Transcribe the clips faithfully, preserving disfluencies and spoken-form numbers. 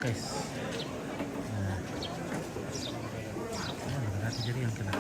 Guys. Nah. Nah, berarti jadi yang kena.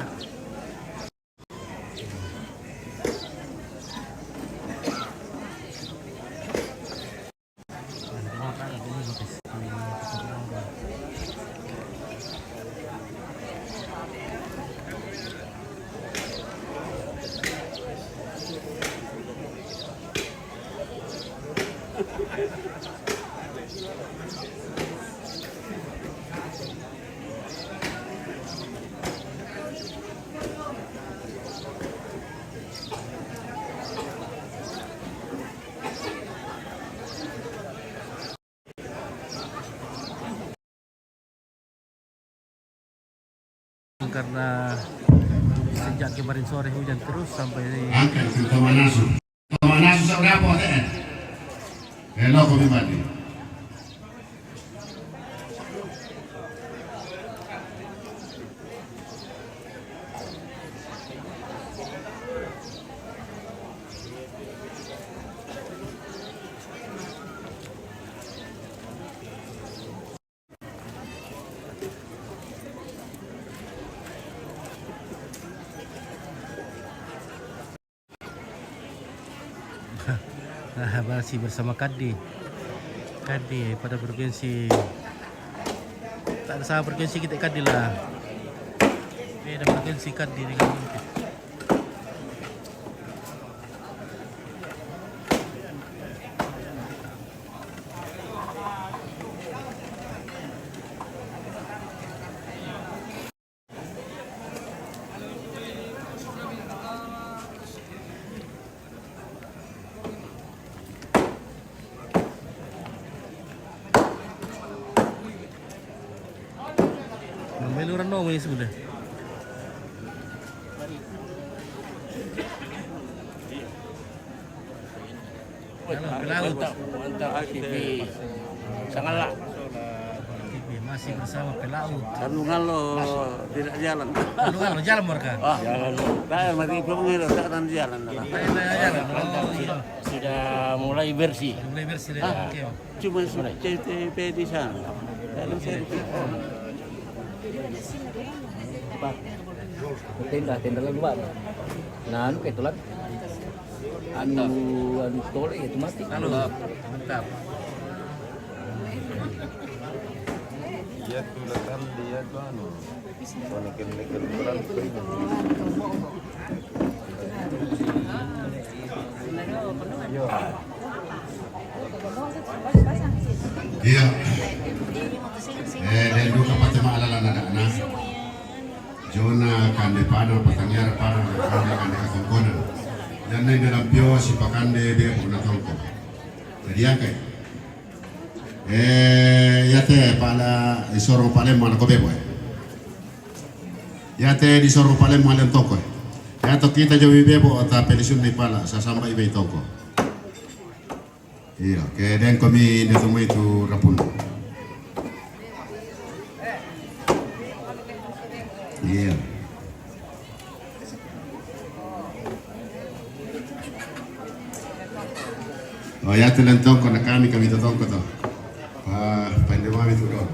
Karena sejak kemarin sore hujan terus sampai ini. Angkat itu Tomanasu. Tomanasu sa berapa, eh? Hello, kami mati. Nah, masih bersama Kadi. Kadi pada frekuensi. Tak ada sama frekuensi kita Kadi lah. Beda frekuensi Kadi dengan kita. Meluran no, ini sudah. Halo, pelaut. Mantap, mantap, T V. Sangatlah. T V masih bersama pelaut. Kalau ngalo tidak jalan. Kalau ngalo jalan mereka. Ah, jalan. Saya masih belum ngira, tak akan jalan. Saya, saya jalan. Oh, iya. Sudah mulai bersih. Sudah mulai bersih deh. Ah, oke, oke. Cuma C T P di sana. Kalau saya Tenda, tenda lalu, Pak. Nah, anu kayak tulang. Anu, anu tole itu mati. Halo, mantap. Dia tuh datang, dia tuh anu. Konekin-nekin kurang. Iya. Eh, dan duka pate maalala na dana. Jona kande pana, patangiara pana, kande, kande katongkona. Jana ida lampio, sipakande bebo na tongko. Jadi angkai. Eh, iate pala, isoro pale mana ko bebo, eh. Iate di soro pale mana toko, eh. Iate kita jowi bebo, ta pelisun ni pala, sasamba ibe toko. Iya, ke den komi de tumai tu rapun. Iya. Oh, iate lentong ko na kami, kami totong ko to. Pa, pa inde mami tu do.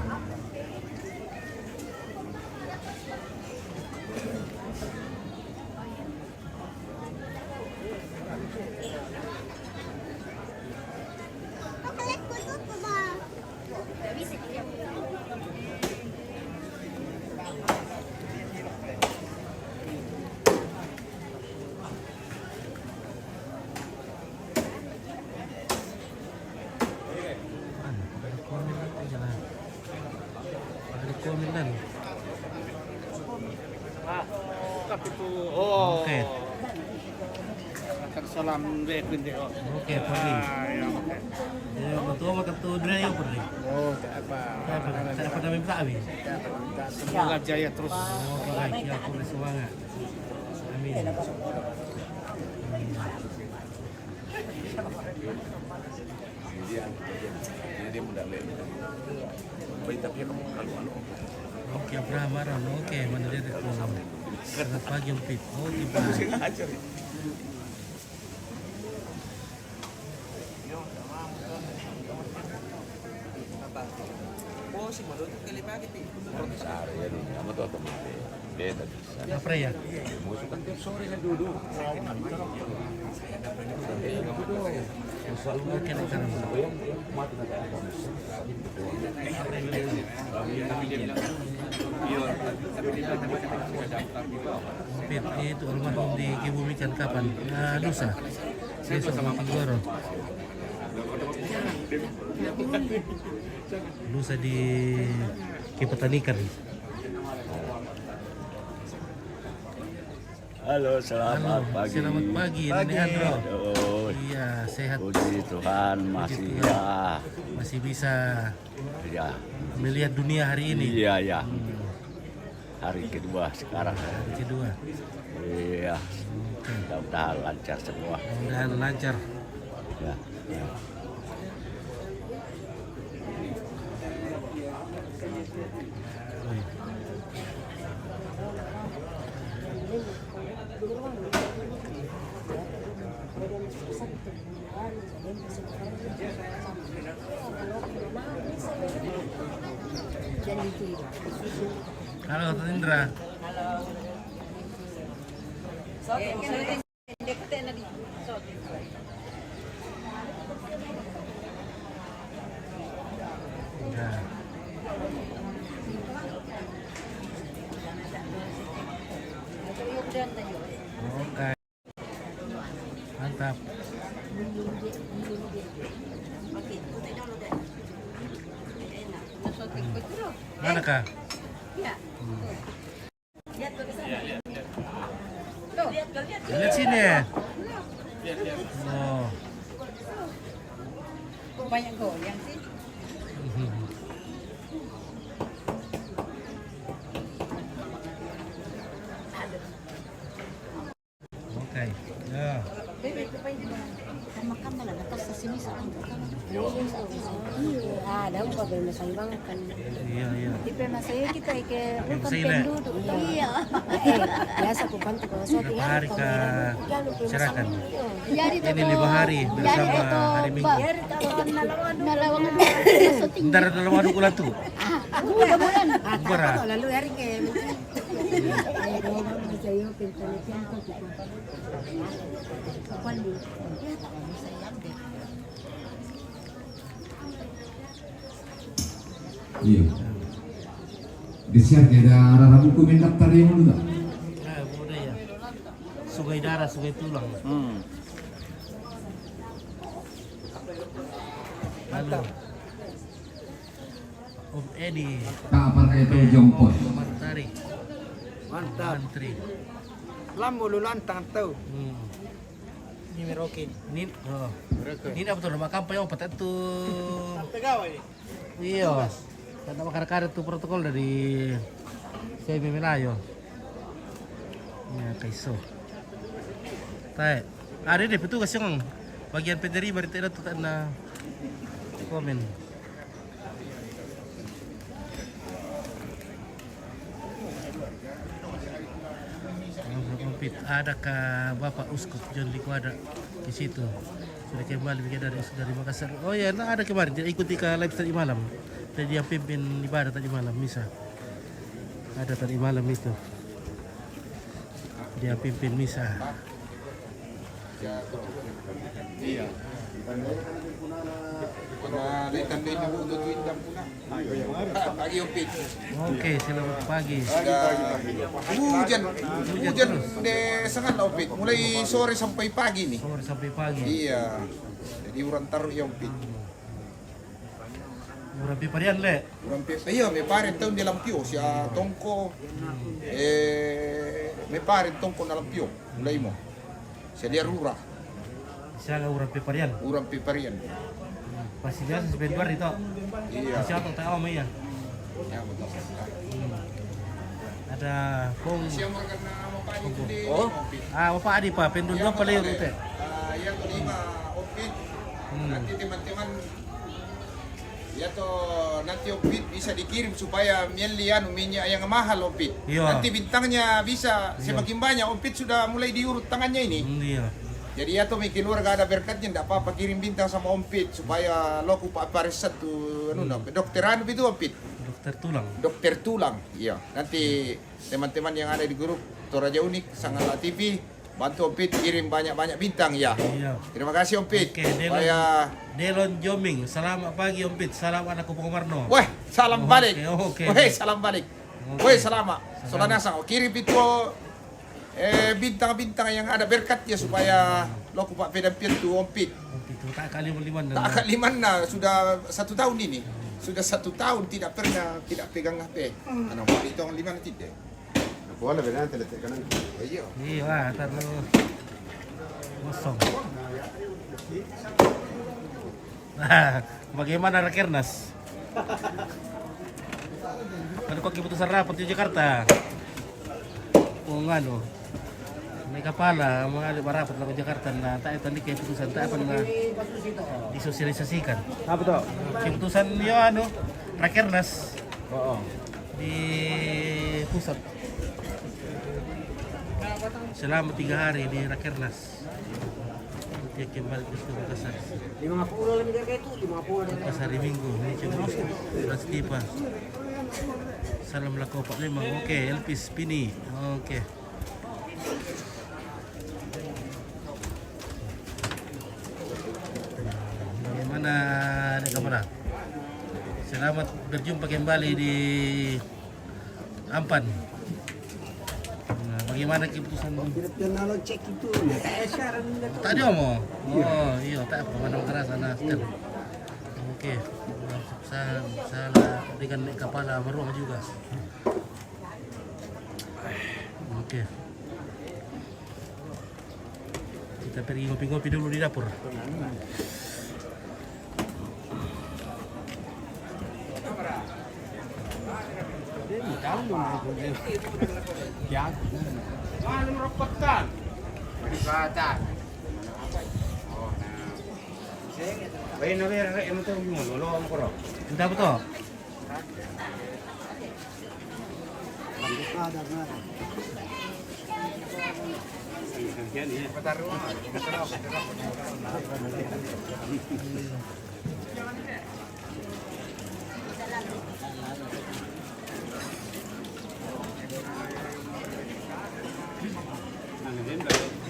Ada komen dan. Ah, tapi tu, oh. Oke. Akan salam deh, Quinte, oh. Oke, Fadli. Ah, ya, oke. Ya, betul, makan tu dua ya, Fadli. Oh, tak apa. Tak apa, tak apa, tak apa, tak apa. Semoga jaya terus. Oke, baik. Ya, Fadli, semangat. Amin. Ini dia, ini dia muda le. Baik, tapi kamu kalau anu. Oke, Abraham Aron, oke, mana dia tu? Selamat pagi, Om Pit. Oke, Pak. Sengaja. Apa ya? Itu almarhum dikebumikan kapan? Ah, lusa. Besok sama Goro. Lusa di Kipatanikan. Halo, selamat pagi. Selamat pagi, Nenek Andro. Aduh. Iya, sehat. Puji Tuhan, masih bisa melihat dunia hari ini. Iya, iya. Hari kedua sekarang. Hari kedua. Iya. Oke. Mudah-mudahan lancar semua. Mudah-mudahan lancar. Ya. Ya. Halo, Tante Indra. Oke. Mantap. Mana kah? Lihat sini. Oh. Kok banyak goyang sih? Oke. Ya. Ah, daun pa ba masayang kan. Iya, iya. Di pe masaya kita ke pendudu. Iya. Eh, biasa ku bantu kalau saya tinggal hari ke Serakan. Ini lima hari bersama hari Minggu. Ntar dalam adu ulang tu. Ah, aku udah bulan. Lalu hari ke. Iya. Di sini ada arah buku main daftar yang dulu tak? Nah, boleh ya. Sungai darah, sungai tulang. Hmm. Halo. Om Edi. Tak apa itu jongkos. Mantari. Mantap. Mantri. Lam mulu lantang tau. Hmm. Ini Merokin. Nin, oh. Merokin. Ini apa tuh? Rumah kampanye apa tak tuh? Sampai gawai. Iya. Tanda makar-kare tu protokol dari saya Melayu. Ya, kaiso. Tai. Ada deh petugas yang bagian penerima di tenda tu tak na komen. Ada ke Bapak Uskup John Liko ada di situ. Sudah kembali juga dari dari Makassar. Oh ya, nah ada kemarin dia ikuti ke live tadi malam. Jadi dia pimpin ibadah tadi malam misa. Ada tadi malam itu. Dia pimpin misa. Iya. Pernah lihat tandanya untuk Twitterku nak. Pagi, Opit. Oke, selamat pagi. Hujan, hujan terus. Deh, sangat lah, Opit. Mulai sore sampai pagi nih. Sore sampai pagi. Iya. Jadi orang taruh ya, Opit. Orang peparian le. Orang pe, iya, me pare tau di Lampio, sia tongko. Eh, me pare tongko na Lampio, mulai mo. Sia dia rura. Sia orang peparian. Orang peparian. Pasti biasa sebentar itu. Iya. Sia tau tau iya. Ya, betul. Ada pong. Sia mau kena apa itu di. Oh. Ah, apa adi pa pendun dua pale rute. Ah, yang kelima, Opit. Nanti teman-teman Ya toh, nanti Opit bisa dikirim supaya mieli anu minyak yang mahal Opit. Iya. Nanti bintangnya bisa semakin banyak. Opit sudah mulai diurut tangannya ini. Hmm, iya. Jadi ya toh, mi keluarga ada berkatnya, ndak apa-apa kirim bintang sama Opit supaya loku Pak Paris satu anu, hmm, dokter anu itu Opit. Tertulang. Dokter tulang. Iya. Nanti teman-teman yang ada di grup Toraja Unik, Sangala T V, bantu Om Pit kirim banyak-banyak bintang ya. Iya. Terima kasih Om Pit. Oke, Delon, Delon Joming. Selamat pagi Om Pit. Salam anak Kupu Marno. Wah, salam balik. Oke, oke. Weh, salam balik. Oke. Weh, selamat. Salam. Saudara Nasang, kirim itu eh, bintang-bintang yang ada berkatnya supaya lo kupak pedang pian tu Om Pit. Om Pit tu tak kali lima. Tak kali lima, sudah satu tahun ini. Sudah satu tahun tidak pernah tidak pegang H P. Anak Pak itu lima nanti deh. Boleh benar tidak tekan. Oh, iya. Iya, terlalu kosong. Nah, bagaimana Rakernas? Kan kok keputusan rapat di Jakarta? Oh, nganu. Ini kepala, mau ada rapat ke Jakarta, nah, tak itu keputusan, tak pernah disosialisasikan. Apa tuh? Keputusan, ya, anu, Rakernas. Oh, oh. Di pusat. Selama tiga hari di Rakernas. Dia kembali ke Makassar. Lima puluh lebih dari itu, lima puluh. Makassar hari Minggu, ini cuma Mas Tipa. Salam lako Pak Lemang. Oke, Elvis Pini. Oke. Bagaimana, Dek Kapala? Selamat berjumpa kembali di Ampan. Nah, bagaimana keputusan? Tidak pernah lo cek itu. Tak ada mau. Oh, iya, tak apa, mana kerasa nah, step. Oke. Salah, salah dengan naik kapal baru juga. Oke. Kita pergi ngopi-ngopi dulu di dapur. Entah betul.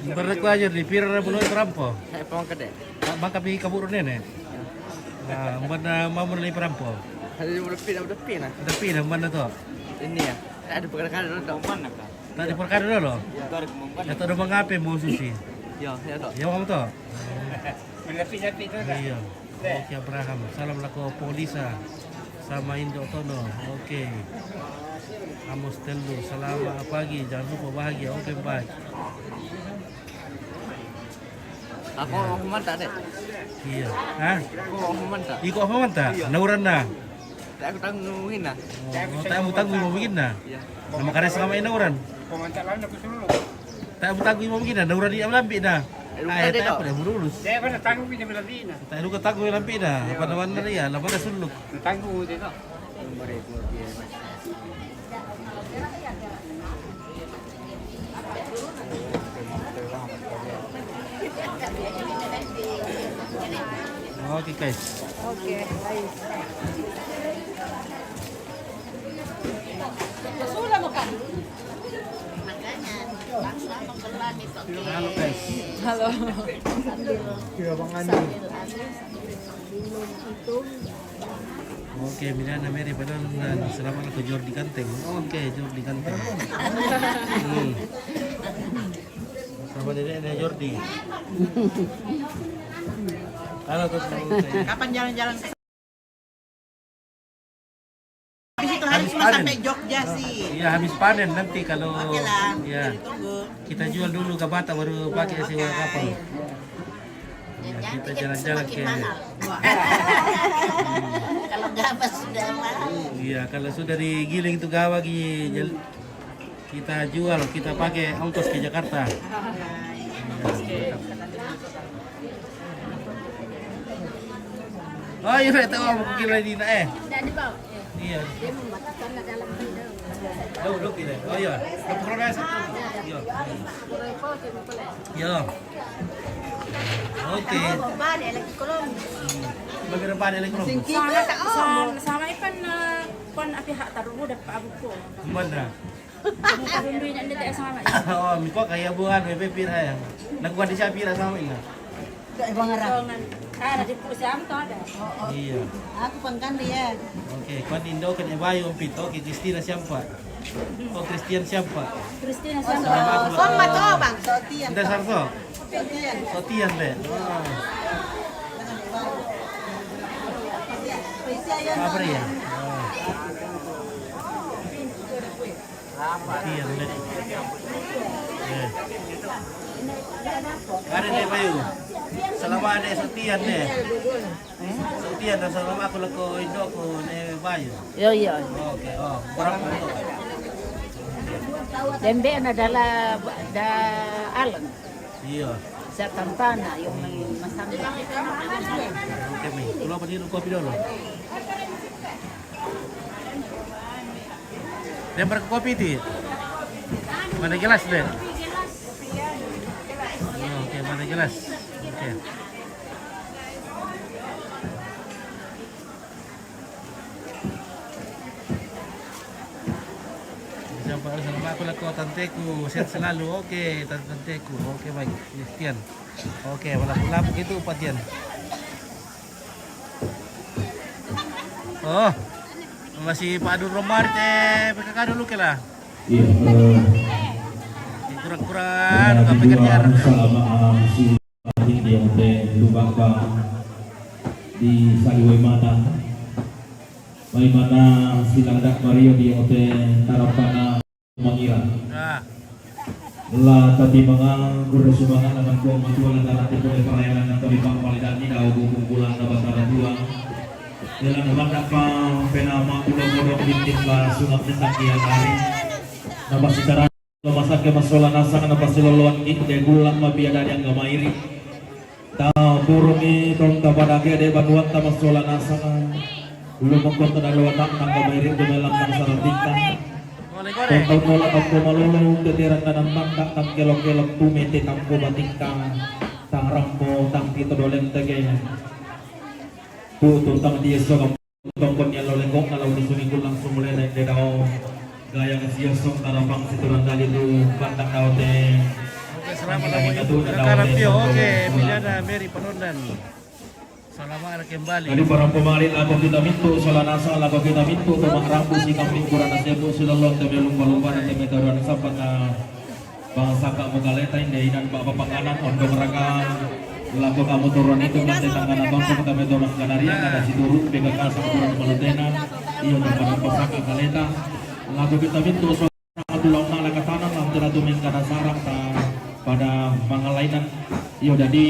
Baru ku ajar di pira bulan perampo. Saya pong kede. Bangka pi kaburu nene. Nah, mana mamu ni perampo. Ada udah pina, udah pina. Udah pina mana tu? Ini ya. Ada perkara-perkara dulu. Mana kah? Tadi perkara dulu. Ya, tadi mau mana? Ya, tadi mau ngapain mau susi? Ya, ya, toh. Ya, mau toh. Menepi-nepi tu dah. Iya. Oke, Abraham. Salam lako Polisa. Sama Indo Tono. Oke. Amos Telu. Selamat pagi. Jangan lupa bahagia. Oke, baik. Aku mau mantap deh. Iya. Hah? Aku mau mantap. Iko apa mantap? Iya. Nauran na. Tak aku tanggung ini nah. Oh, tak aku tanggung mau bikin nah. Iya. Nama karya selama ini orang. Pemancat lawan aku suruh. Tak aku tanggung mau bikin nah. Nauran dia melambi nah. Eh, tak apa dah lulus. Saya pernah tanggung ini melambi nah. Tak luka tanggung melambi nah. Apa nama dia? Lama dah suluk. Tanggung dia tak. Oke, guys. Oke, baik. Halo, guys. Halo. Sambil, sambil anu. Oke, Milana Mary Padon dan selamat ke Jordi Ganteng. Oke, Jordi Ganteng. Hmm. Sama dedeknya Jordi. Halo, terus kapan jalan-jalan ke Habis itu hari habis cuma panen. Sampai Jogja sih. Iya, habis panen nanti kalau oke lah, ya, ditunggu. Kita jual dulu ke Batak baru pakai sewa kapal. Ya, kita jalan-jalan ke. Kalau gabah sudah mahal. Iya, kalau sudah digiling itu gabah, kita jual, kita pakai ongkos ke Jakarta. Oh, iya, tahu aku kira di nak eh. Iya. Tahu, tahu kira. Oh, iya. Tahu kira satu. Iya. Iya. Oke. Balik lagi kolom. Bagi rempah dia lagi. Singkir. Sama, sama, sama ikan, eh, kon api hak taruh, udah Pak Abu ko. Bener. Bukan dulu yang dia tak sama. Oh, miko kaya bukan, bebe pira ya. Nak kuat di siapa pira sama ini. Tak, Bang Ara. Jangan. Ah, ada di pusat tu ada. Oh, oh. Iya. Aku pangkan dia. Oke, kon Indo kan Ebayu Pito, ke Kristina siapa? Oh, Kristian siapa? Kristina siapa? Sama aku. Sama tu, Bang. Sotian. Nda Sarto. Sotian. Sotian, be. Ah. Apa dia? Ah. Sotian, be. Eh. Ada deh, Bayu. Selama ada Sotian deh. Sotian dah selama aku leko Indo aku ne Bayu. Yo, yo. Oke, oh, berapa tu? Dembe na dala da alang. Iya. Sa tantana yung may masama. Oke, mi. Kalau apa dia kopi dulu. Dia berkopi ti. Mana gelas deh? Oke, mana gelas? Oke. Bisa Pak Hasan, Pak, aku leko tanteku, sehat selalu. Oke, tan-, tanteku. Oke, baik. Sekian. Oke, wala pula begitu, Pak Dian. Oh, masih Pak Dun Romar te P K K dulu ke lah. Iya, eh, kurang-kurang, ya, tapi kerja. Salam, ah, si Di hotel Lubaka di Saliwai Mata. Bagaimana silang dak Mario di hotel Tarapana Mangira. Nah. La tapi manganggur semangat dengan buang matua lantaran tipe perayaan atau di pangpalidan ni dau buku bulan na batara dua. Dalam bandak pa penama pulau modok bintik la sunat tentang dia hari. Nama secara Lo masake masola nasang na pasiloloan ki de gula mabia dari angga mairi. Ta burungi tong ta badage de banuan ta masola nasang. Lo mengkot na lo anak angga mairi de melam tang saratika. Tong tau nola tang ko malolo teteran na nantang tak tang kelok-kelok tu mete tang ko batika. Tang rampo tang kito doleng tege. Tu tong tang dieso kam Tongkon yang lo lengkok na lo di sumingkul langsung mulai naik de dau. Gaya ke siosok tarapang situran tadi tu bandak dau te. Oke, selamat. Angin lagi datu na dau te. Oke, pilihan Mary Penondan. Selamat kembali. Jadi barang pemari lagu kita mintu, sola nasa lagu kita mintu, tomak rambu si kambing kurang nasi bu silolong tebe lumba-lumba na tebe taruhan sampat na Bangsa kamu kaleta inde inan bapa panganan ondong raga. Laku kamu turun itu nanti tangan abang kamu kami turun kanarian ada si turun B K K sama turun malutena. Iyo pada pesaka kaleta. Laku kita mintu so tulang nala katanan nanti ratu mingkana sarang ta pada mangalainan. Iyo jadi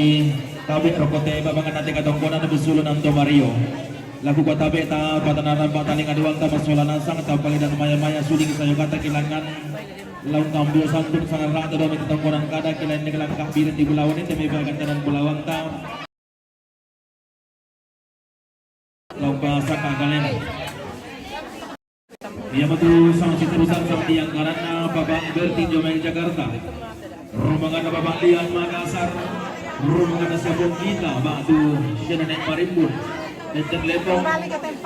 tabe rokote babangan nanti katongkonan besulun anto Mario. Laku kua tabe ta patanaran pataling aduan ta masola nasang ta palidan maya-maya suling sayo kata kilangan. Laung kambu sampun sangat rata domi tatangkonan kada kilain ni kelangkah birin di bulawan ni temi bagan dalam bulawan ta. Laung pasaka kalena. Iya matu sang citerusan sang tiang karana babak bertinjo main Jakarta. Rombongan babak lian Makassar. Rombongan sabong kita batu sinanek marimbun. Lecet lepong.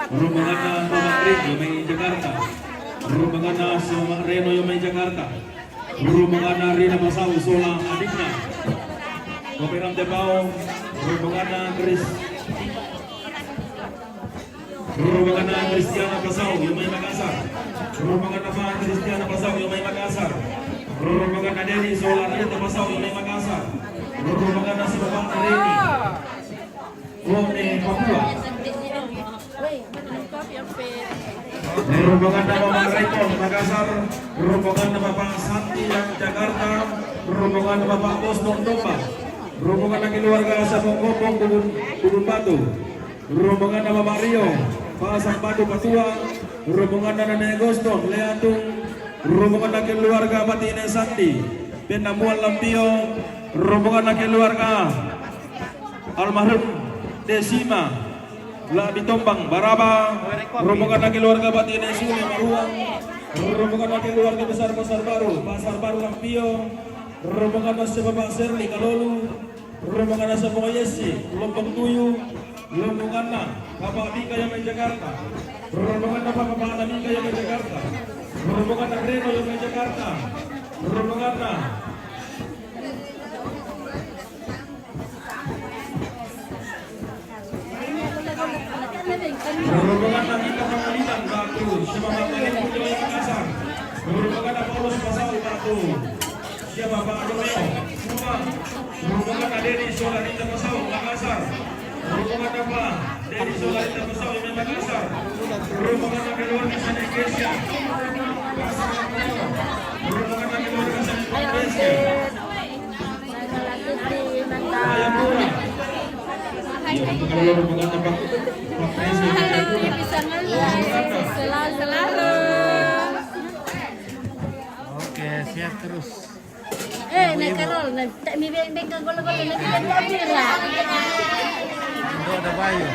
Rombongan babak ring main Jakarta. Rombongan sama Reno yang main Jakarta. Rombongan Rina Masau sola adiknya. Koperan Tebao. Rombongan Chris. Rombongan Kristiana Pasau yang main Makassar. Rombongan Kristiana Pasau yang main Makassar. Rombongan Deni sola Rina Pasau yang main Makassar. Rombongan Sebabang Reni. Kone Papua. Rombongan Mama Rekon Makassar. Rombongan Bapak Santi yang Jakarta. Rombongan Bapak Boston Domba. Rombongan keluarga Sabong Gopong Kubun, Kubun Batu. Rombongan Bapak Rio, Pasang Batu Patua. Rombongan Nene Goston, Leatung. Rombongan keluarga Batine Santi, Pendamuan Lampio. Rombongan keluarga almarhum Desima, La Bitombang Baraba. Rombongan keluarga Batine Sule Maruang. Rombongan keluarga besar Pasar Baru, Pasar Baru Lampio. Rombongan Bapak Serli Kalolu. Rombongan Bapak Yesi, Lombok Tuyu. Rombonganna Bapak Mika yang main Jakarta. Rombonganna Bapak Mika yang main Jakarta. Rombonganna Reno yang main Jakarta. Rombonganna Rombongan Nagita Pangalinan, Batu, siapa Batu, Batu, Makassar. Rombongan Paulus Pasau, Batu, siapa Pak Romeo, Kupang. Rombongan Dedi Solarita Pasau, Makassar. Rombongan apa? Dedi Solarita Pasau, Makassar. Rombongan keluarga Sanekesia. Rombongan keluarga Sanekesia. Oke, siap terus. Eh, nak Karol, nak tak mi beng-beng ke golo-golo, nak mi beng-beng lah. Indo ada bayu.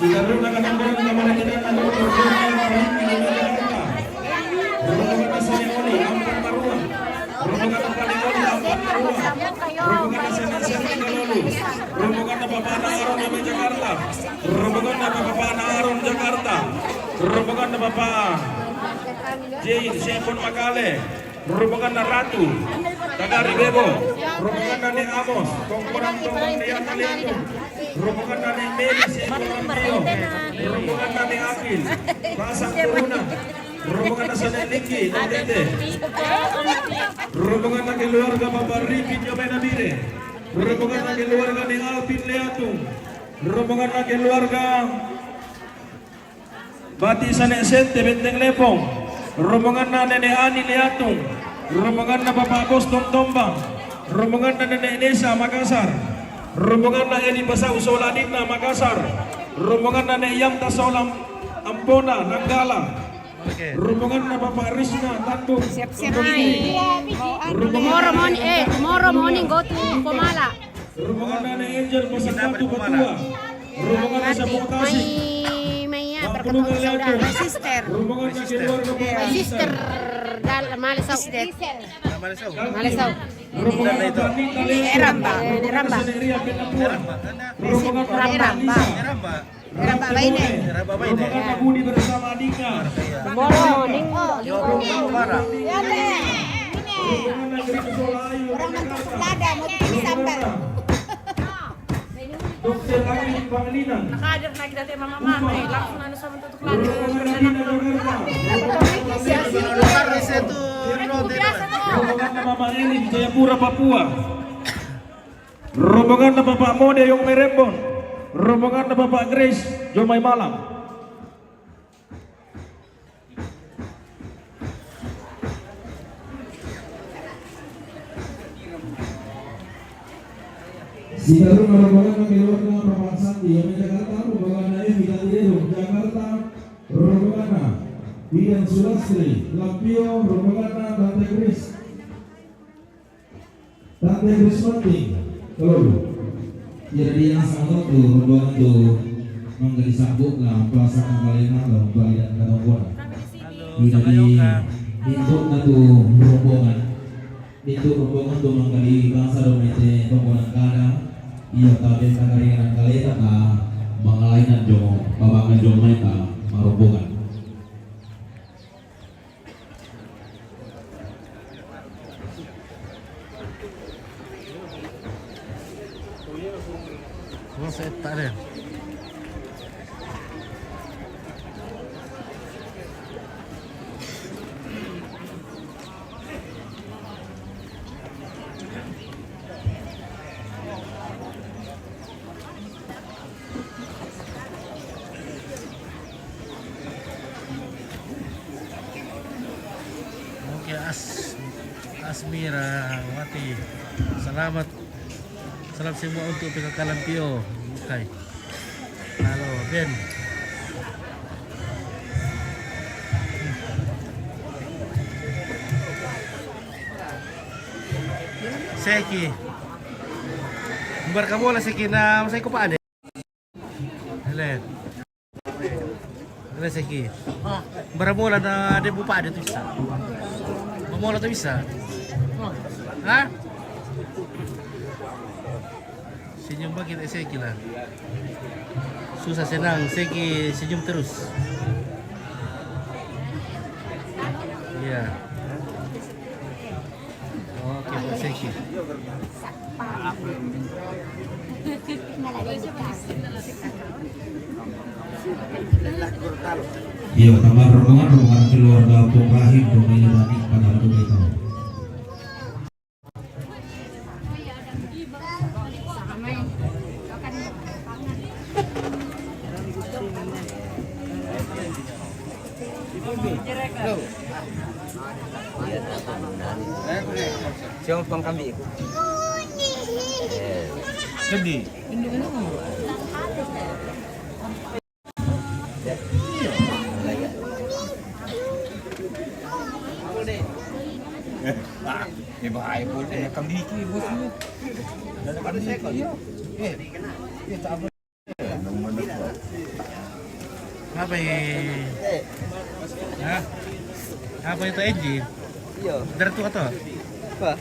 Sikaruna kanambaran kamaratidan anu berjuang yang paling tinggi di Jakarta. Rombongan Sani Oli, Ampang Maruang. Rombongan Sani Oli, Ampang Maruang. Rombongan Sani Sani Kalulu. Rombongan Bapak Anak Aron yang Jakarta. Rombongan Bapak Anak Aron Jakarta. Rombongan Bapak Jain Sepon Makale. Rombongan Ratu Tagari Bebo, rombongan Nani Amos, Tongkorang Tongkorang Dea Kaliantu, rombongan Nani Meli Seko Lampio, rombongan Nani Akil, Pasang Corona, rombongan Sane Liki, Tete, rombongan keluarga Bapak Ripin Jomena Bire, rombongan keluarga Ni Alvin Leatung, rombongan keluarga Bati Sane Sente Benteng Lepong, rombonganna Nene Ani Leatung, rombonganna Bapak Boston Tombang, rombonganna Nene Nesa Makassar, rombonganna Eli Pasau Sola Dinna Makassar, rombonganna Nene Yamta Sola Ampona Nanggala, rombonganna Bapak Risna Tanduk. Siap-siap. Tomorrow morning, eh, tomorrow morning go to Komala. Rombongan Nane Angel, Pasang Batu Patua. Rombongan Nasa Tasik. Mai, mai ya, berketemu saudara, sister. Rombongan Nake Luar Rombongan Sister. Dal, Malesau. Malesau. Rombongan Nata Nita Leo. Eramba, Eramba. Rombongan Nata Ria Penapua. Rombongan Nata Ramba. Ramba Baine. Ramba Baine. Rombongan Budi bersama Dika. Moro, Ning. Yo, Mara. Orang bentuk lada mau bikin sambal. Dokter Angin Pangelinan. Nakader lagi dari mama mama, langsung anu sama tutup lada. Rombongan Mama Eni di Jayapura, Papua. Rombongan Bapak Mode Yong Merembon. Rombongan Bapak Grace Jomai Malam. Sitaruna rombongan keluarga Bapak Sandi yang Jakarta, rombongan Emi Tandirero Jakarta, rombongan Bidan Sulastri Lampio, rombongan Tante Grace. Tante Krismati, kalau jadi yang sama tu rombongan tu mangga disambut lah, puasa kalena lah, balik dan katongkonan. Jadi itu na tu rombongan, itu rombongan tu mangga di bangsa domete tongkonan kada, iya tabe tagaringan kalena ta mangalainan jongo, babangan jongo mai ta marombongan. Wah, saya tak ada. Oke, As-, Asmira Wati. Selamat. Salam semua untuk P K K Lampio. Oke. Halo, Ben. Seki. Barka bola Seki na masai ko pade. Ele. Ele Seki. Bara bola na de bupa de tu bisa. Bola tu bisa. Ha? Senyum bakit, eh, Seki lah. Susah senang, Seki senyum terus. Iya. Oke, Pak Seki. Iya, kamar rombongan, rombongan keluarga Pung Rahim, rombongan tadi pada waktu itu. Siapa pang kambing? Sedih. Eh, ah, eh, bahaya pun. Eh, kambing ki, bos ni. Ada kambing ki, ya. Eh, eh, tak apa. Apa ini? Hah? Apa itu, Eji? Iya. Dari tu kata? Apa?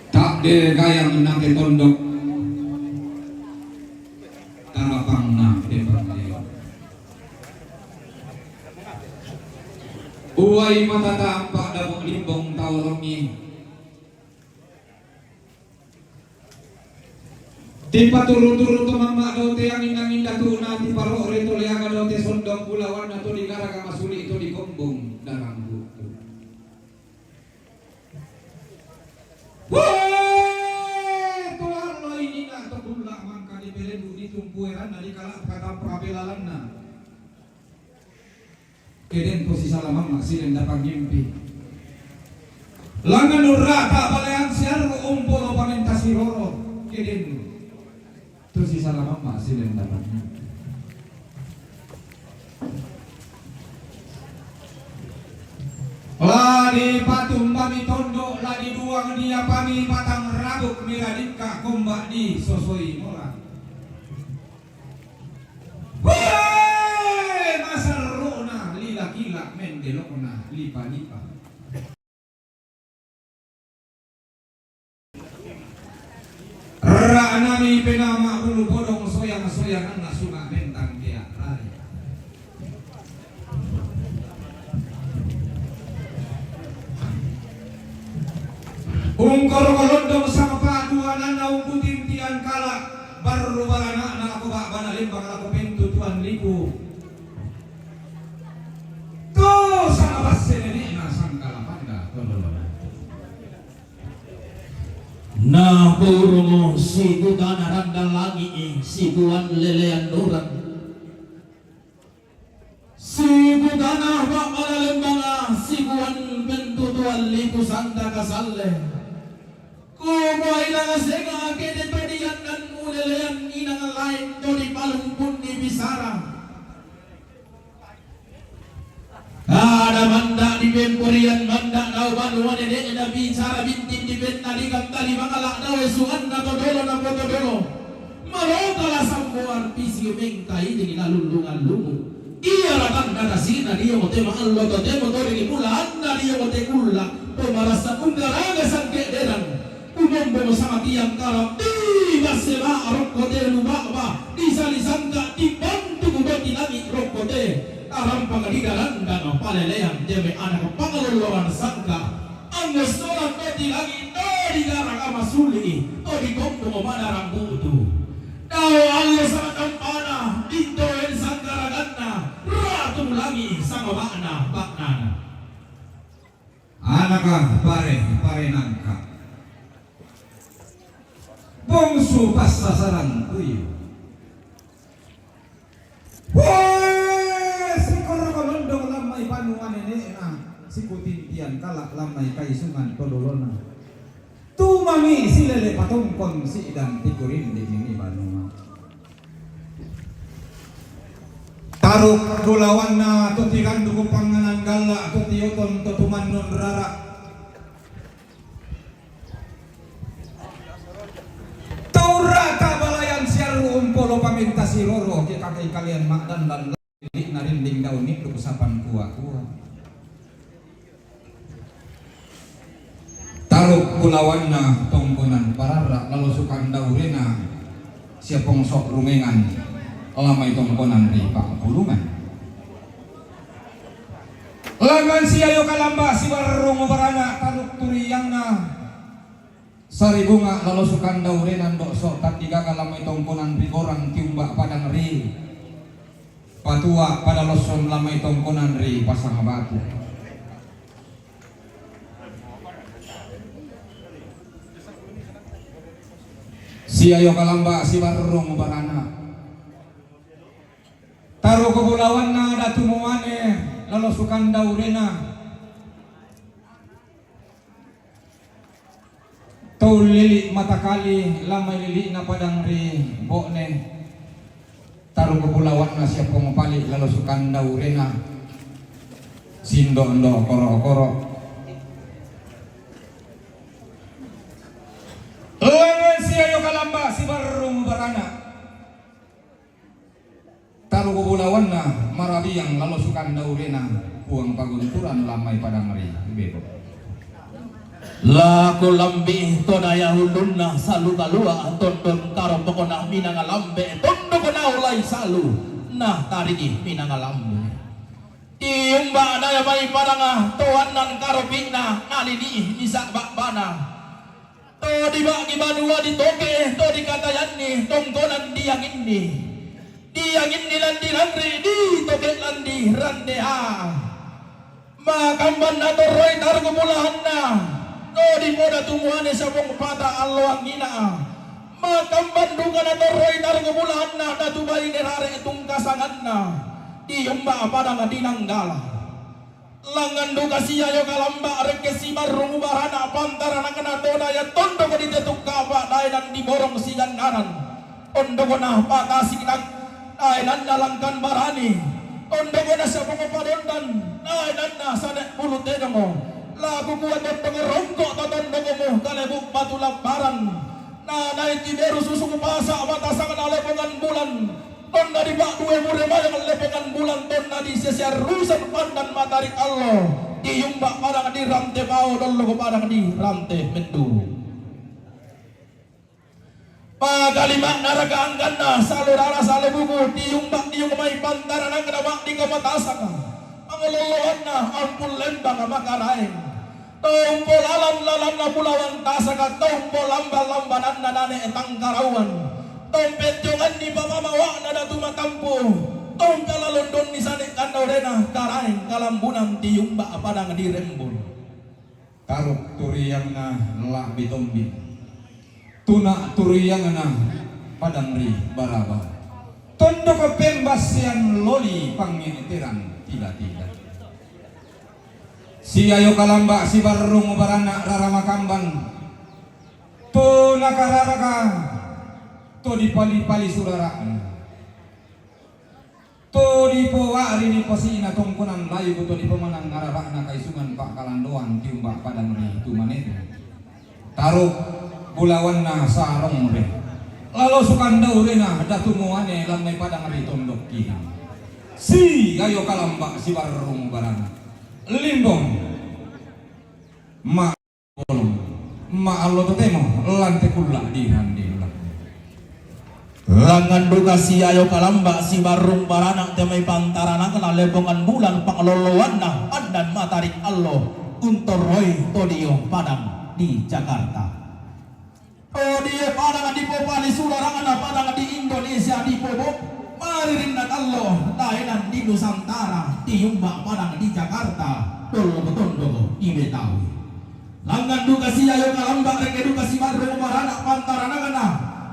Takdir gayam nang ke tondok, tarapang nang ke pangdeo. Uwai mata tampak damuk limbong tau lengi. Tipaturu-turu to mamma dote angin-angin datuna, tiparore to leaga dote sondong bulawanna to digaraga masuli to dikombong dalam buku. Weh, to allo inina to kulla mangka dipelendu ditumpue ranna dikala kata prapelalanna. Kedeng to sisala mamma silenda pangimpi. Langan urrata balean siarru umpolo pamenta siroro. Kedeng to sisala mamma silenda pangimpi. La dipatumbami tondok, la diduang diapami patang rabuk miradikka kombak disosoi mola. Weh, maserrona lila-kila mendelokna lipa-lipa. Ra'nami penama bulu podong soyang-soyanganna sunga bentang tea rare. Ungkoroko londong sangpa duananna ungkutintian kala barru barana'na lako ba'bana lembang lako pentutuan liku. To sangapa senenena sangkala panda tololona. Napurumu situtana randang langi'i situan lelean dorang. Sibutana ba'bana lembanga sikuan pentutuan lipu santa kasalle. Kumua inang senga kede pediannan ulelean inang lain to dipalumpunni bisara. Ada manda dipemporian manda dao banua nene'na bicara bintin dipenna dikantali mangala dao esuanna to dolo na poto dolo. Aro kala samboan pisi mengkai dini lalullungan lumu. Iya ratanda dasina dio mote maallo totemo to dini bulaanna dio mote kulla. To marasa unggaraga sangke derang. Umombo samatiang kara di basema rokko te lubaba. Di sali sangka di bantu kubati langi rokko te. Tarampang di darandang paleleang jeme anak pangaloloan sangka. Anggo solang to di langi to di garang ama suli to di gombong mana rambutu. Dao allo sama tampana, dintoen sanggaraganna, ratu langi sama bakna, baknana. Anaka pare, pare nangka. Bongsu passasaran kuyu. Woi, sikoro kolondong lamai panua nenekna, sikutintian kalak lamai kaisungan todolona. Tumami silele patongkon sidang tikurindi ini banua. Taruk bulawanna to tirandu panganan galla to tioton to tumannun rara. Taurata balayan siaru umpolo paminta siroro ke kakai kalian makdandan. Lili'na rinding daun niddu sapan kua-kua. Taruk bulawanna tongkonan pararra lalo sukan daurena sia pongsok rumengan lamai tongkonan ri pangkulungan. Langan siayo kalamba sibarrung barana taruk turiangna. Sari bunga lalo sukan daurena ndok sok taddi gaga lamai tongkonan ri gorang tiumba padang ri. Patua pada losson lamai tongkonan ri pasang batu. Siayo kalamba sibarrung barana. Taruk bulawanna datu muane lalo sukan daurena. Tau lili matakali lamai lili'na padang ri bo'ne. Taruk bulawanna sia pongpali lalo sukan daurena. Sindo-ndo koro-koro. Langan siayo kalamba sibarrung barana. Taruk bulawanna marabiang lalo sukan daurena puang pagunturan lamai padang ri bebo. Lako lambi to daya ulunna salu kalua tondon karo pokona minanga lambe tondon kona ulai salu. Nah tarigi minanga lambe. Tiumba daya mai padanga toannan karo pi'na nalini misa babbana. To dibagi banua ditoke to dikatayanni tongkonan dianginni. Dianginni landi ranri ditoke landi randea. Makamban natorroi targu bulahanna to dipoda tumuane sapong pata alloangina. Makamban duka natorroi targu bulahanna datu baine rare tungkasanganna. Diumba padang dinanggala. Langan duka siayo kalamba rekke sibarrung barana pantaranakna to daya tondok di tetuk kapa daenan di borong sigannanan. Tondokna patasikna daenanna langkan barani. Tondokna sapong padondan daenanna sane bulu tedongo. Laku kua tondok rongko to tondokmu kalebuk batu lapparan. Na naiki beru susung pasa matasakna lepongan bulan. Tonna dipa'due mure mayang lepengan bulan tonna di sesiarusan pandan matarik allo. Diumba padang di rante bao dolloko padang di rante menduru. Pagalima'na raka angganna salo rara salo buku diumba diung mai pantaranakna ma'dika matasaka. Pangaloloanna ampun lembang makaraeng. Tompo lalan-lalanna pulawang tasaka, tompo lamba-lambananna nane tangkarauan. Tompe jonganni pamamawa'na datu matampu, tompe lalondonni sane kandaurena karaeng kalambunan tiumba padang di rembul. Taruk turiangna la'bi tombi. Tuna turiangna padang ri baraba. Tondok pembasean loli pangngeteran tila-tila. Siayo kalamba sibarrung barana rara makamban. To nakararaka to dipali-pali surara'na. To dipowa'ri diposi'na tongkonan layuku to dipomanang arara'na kaisungan pa'kalandoan tiumba padang ri tumanete. Taruk bulawanna sarong ri. Lalo sukanda urena datu muane lan mai padang ri tondok kina. Si ayo kalamba si barrung barana. Limbong. Ma bolong. Ma allo totemo lan te kulla di rande ulang. Langan duka si ayo kalamba si barrung barana te mai pantaranakna lepongan bulan pangloloanna andan matarik allo untorroi to dio padang di Jakarta. To dio padang dipopani sudarangna padang di Indonesia dipobo maririnna tallo daenan di Nusantara tiumba padang di Jakarta tollo tondoko i Betawi. Langan duka si ayo kalamba reke duka si barrung barana pantaranakna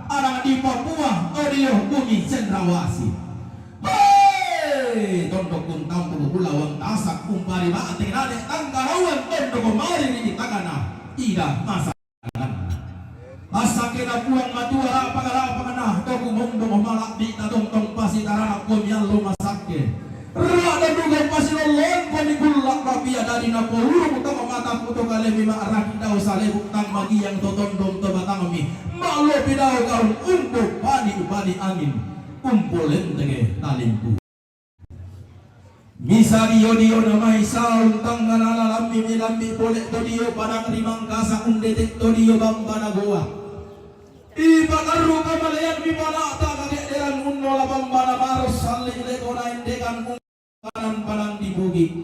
padang di Papua to dio bumi Cendrawasih. Hei tondok kuntampu bulawang tasak kumpari bate nane tangkarauan tondoko mariri di tagana ida masa Asakena Puang Matua rapa-rapana to kumombong malabbi tatongtong pasi tarana komi allo masakke. Rada duga pasi lolloan komi kulla bapia dadi napourung to mataku to kalemi ma'raki dao salebu tang magiang to tondong to batangmi ma'lopi dao gaung umpo pani upani angin umpo lentege talimpu. Misadio-dio namai saung tangngana lalambi milambi pole to dio padang ri Mangkasa undete to dio bambana goa. Ipatarru kamalean mipana'ta kakedderan unnola bambana maros salli leko naendekan kanan padang di Bugik.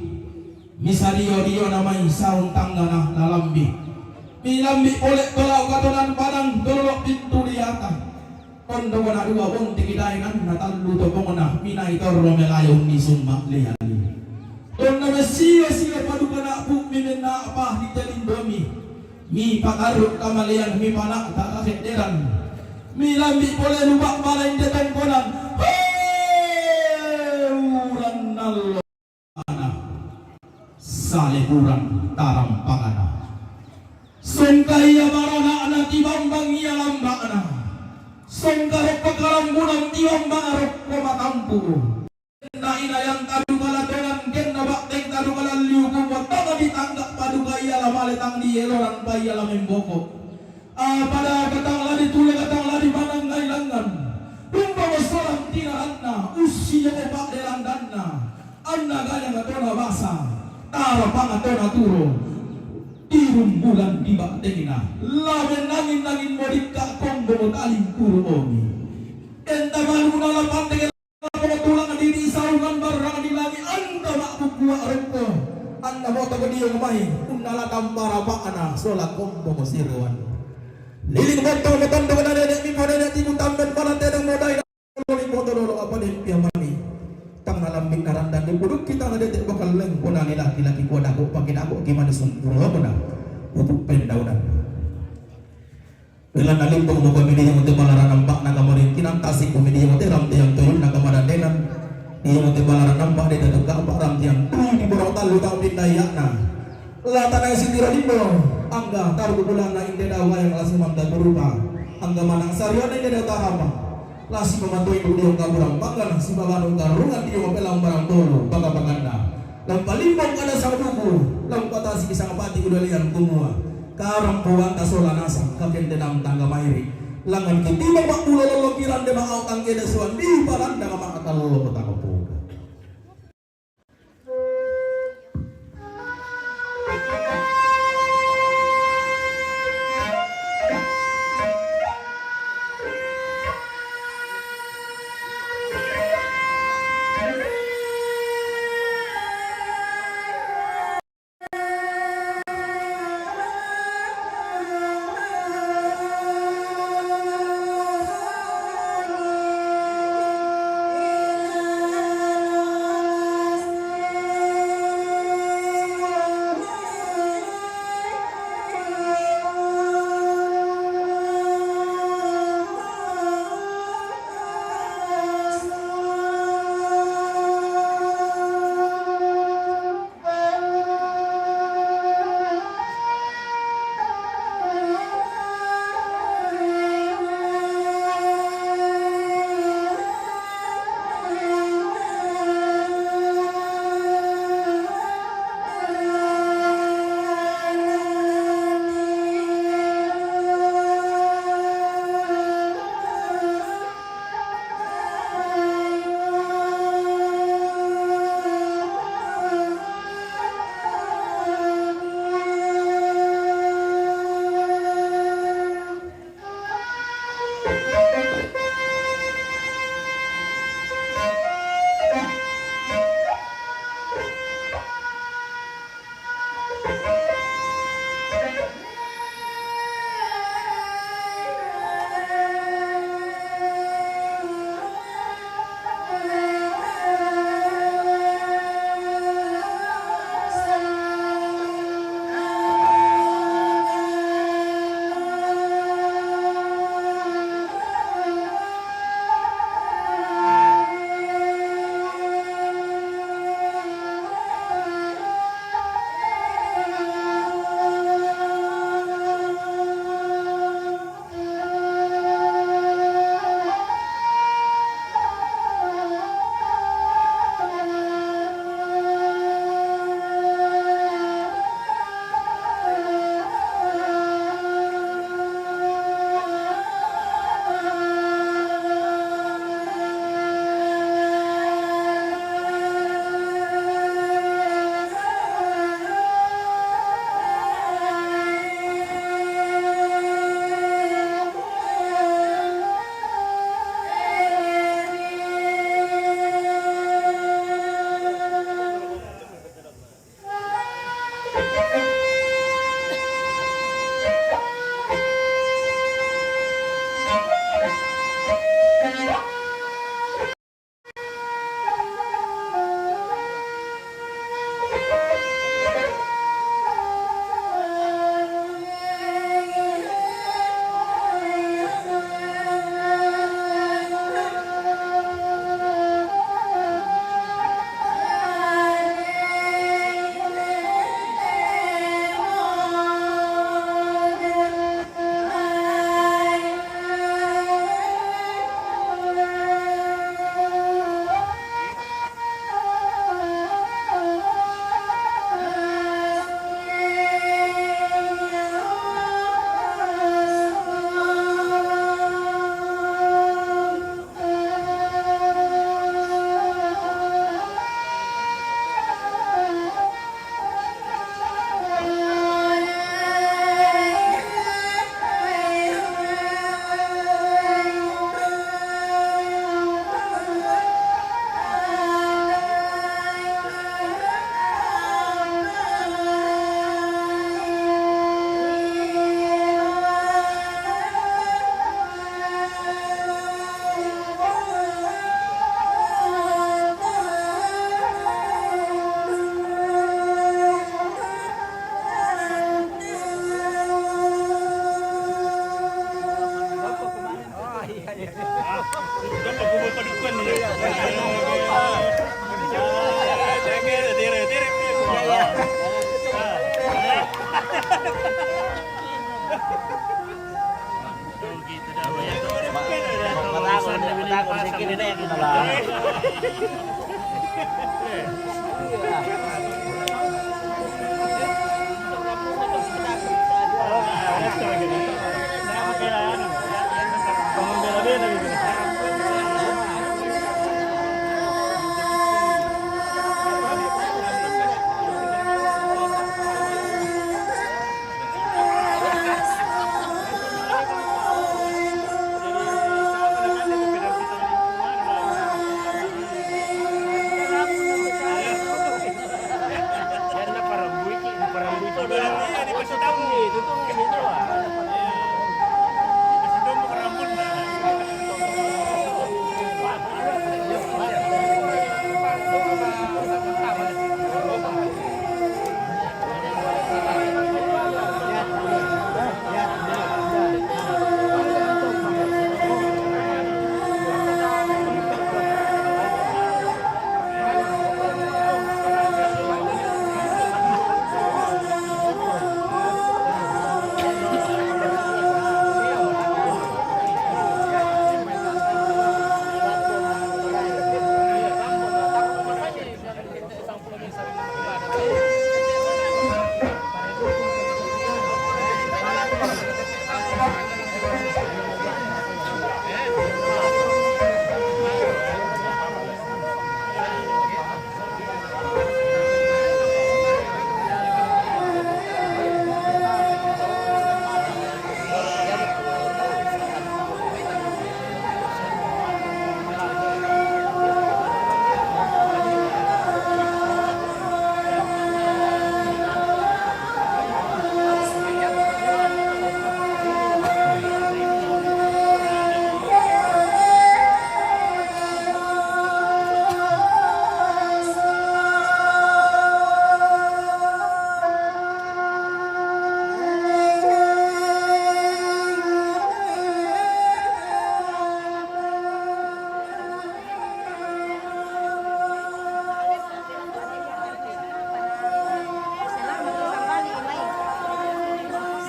Misadio-dio namai saung tangngana lalambi. Milambi pole to lao katonan padang dololo pintu diata. Tondokona dua bonti kidaenanna tallu topongna minai torro melayo ni summa liali. Tonna messio-sio padukana bummi menna'pa di telindomi. Mipatarru kamalean mipana'ta kakedderan. Milambi pole lupa malain detongkonan. Hei, urannallo. Ana, saleburan tarampangana. Songka ia barana'na tibambang ia lamba'na. Songka roppa kalambunan tibambang rokko matampu. Na inayang tadukala tonang kenna batteng tadukala liuku wattama ditangga paduka ia lamale tang dieloran pa ia lamemboko. Apada katang lari tule katang lari manang ngailangan. Dumpa massalang tinaranna, ussi joko pa'de landanna. Anna gaya ngatona basa, tara pangatona turo. Tirumbulan di battengna. Lamen nangin-nangin modikka kombo taling turu omi. Enta manuna lapante Tulang didi saungan barrang di langi anta ma'bubbua rokko. Anna moto ko dio mai unnala tambara ba'na sola kombo ko siruan. Liling bontong mo tondok na nenek mimo nenek timu tamben bala tedong modai na loli moto dolo apa den pia mani. Tang na lambing na randan di puduk kita na detek bakal leng kona ni laki-laki kua dako pake dako gimana sumpur lo kona. Pupuk pendaunan. Rilana limbong mo kami dia mo te balaran nampak na kamarintinan tasik kami dia mo te ram tiang tuyun na kamadandenan. Dia mo te balaran nampak dia tetuk gak ram tiang tuyun di borok talu tau pindah iakna. Lata na isi tiro limbong angga taru bulan na inde da wayang lasi manta berupa angga manang sarian inde da tarapa. Lasi pamatoi budiong kaburang panggan si babarung karungan dia mo pelang barang tolu baka-bakanda. Lampa limbong kada sang duku lampa tasik sang pati udah lian kumua. Karampuan tasola nasang kakende dam tangga mairi. Langan kitima mak ulo lolo kiran de mak au tangge de suan di paranda mak atal lolo kota kopo.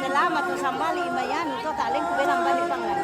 Selamat tu sambali imai anu to, taleng ku benang bani pangan.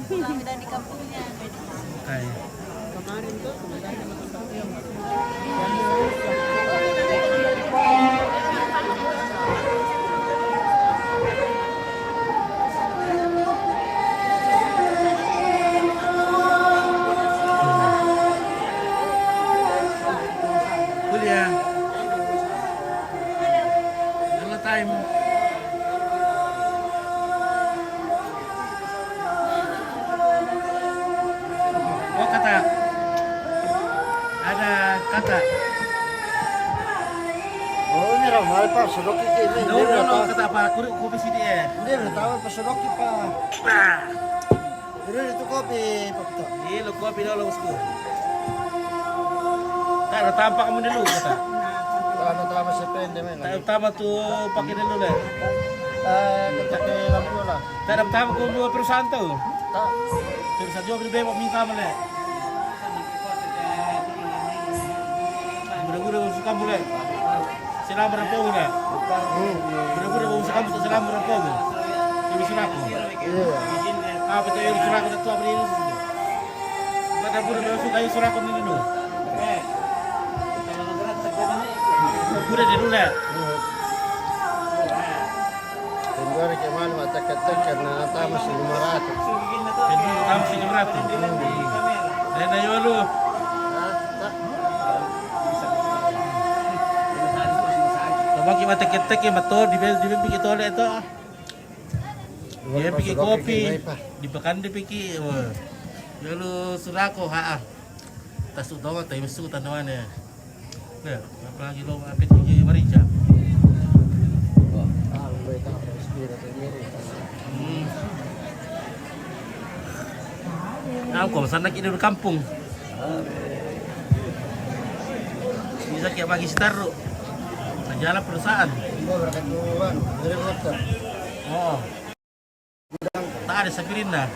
Pulang dari kampungnya. Ay. Kuliah. Hello, time. Oh, kata. Ada kata. Oh, ini ramai, Pak. Sudoki ini. No, no, no, kata apa? Kuri, kopi sini, eh. Ini ramai, Pak. Sudoki, Pak. Nah. Ini itu kopi, Pak. Iya, lo kopi dulu, bosku. Tak ada tampak kamu dulu, kata. Tak ada tampak sepende, men. Tak ada tampak tuh pakai dulu, le. Eh, kita ke lampu lah. Tak ada tampak kamu perusahaan tuh. Tak. Perusahaan juga beli bebek minta, le. Gura-gura suka, le. Selama berapa bulan? Gura-gura mau suka, selama berapa bulan? Ini surat. Iya. Apa tuh yang surat itu, apa ini? Gura-gura mau suka, yang surat ini dulu. Gura di dulu, le. Pendua ke mana, ma teke-teke na tama si lima ratus. Pendua tama si lima ratus. Dena yolo. Tabaki ma teke-teke, ma to, di be, di be piki tole to. Di be piki kopi. Di pekan di piki. Yolo surako, ha. Tasu tonga, tai mesu tanawane. Nah, apalagi lo apa itu, iya, merica. Hmm. Nah, kok sana kini di kampung. Bisa kayak bagi sitaru. Nah, jalan perusahaan. Oh. Tak ada Sabrina.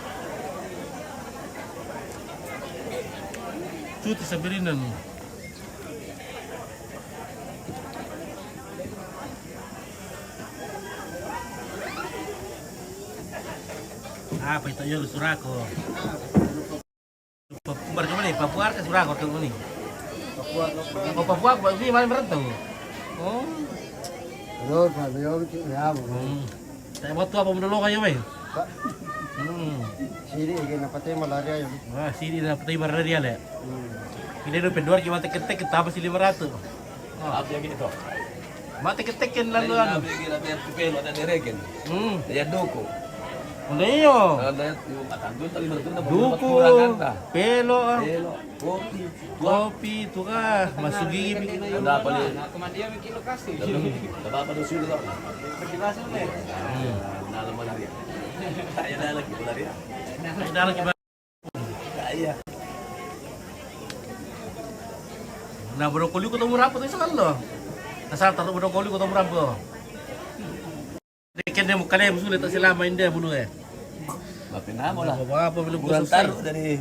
Cuti Sabrina nih. Apa itu, yolo surako? Bar kemana? Papua ke surako kemana? Papua, Papua. Oh, Papua, Papua, di mana merantau? Oh. Lo, Pak, lo, ya, Bu. Hmm. Saya buat apa, mau nolong aja, weh? Pak. Hmm. Sini, ini apa, teh, malaria, ya? Wah, sini, apa, teh, malaria, le. Hmm. Ini udah pendua, gimana, tek-tek, tambah si lima ratus. Oh. Apa yang gitu? Ma teke-teke lalu anu. Pelo, ada dereken. Hmm. Dia duku. Ndio. Duku, pelo, kopi, tuka, masugi. Ada apa nih? Ada apa nih, sudah? Hmm. Dalam malaria. Saya ada lagi malaria. Ada lagi. Iya. Na brokoli ko to mura po to, isa kan lo. Asal taruh brokoli ko to mura po. Deken ne mukane musu le ta selama inde bulu, eh. Mapinamo lah. Apa, apa, belum. Kurang taruh dari.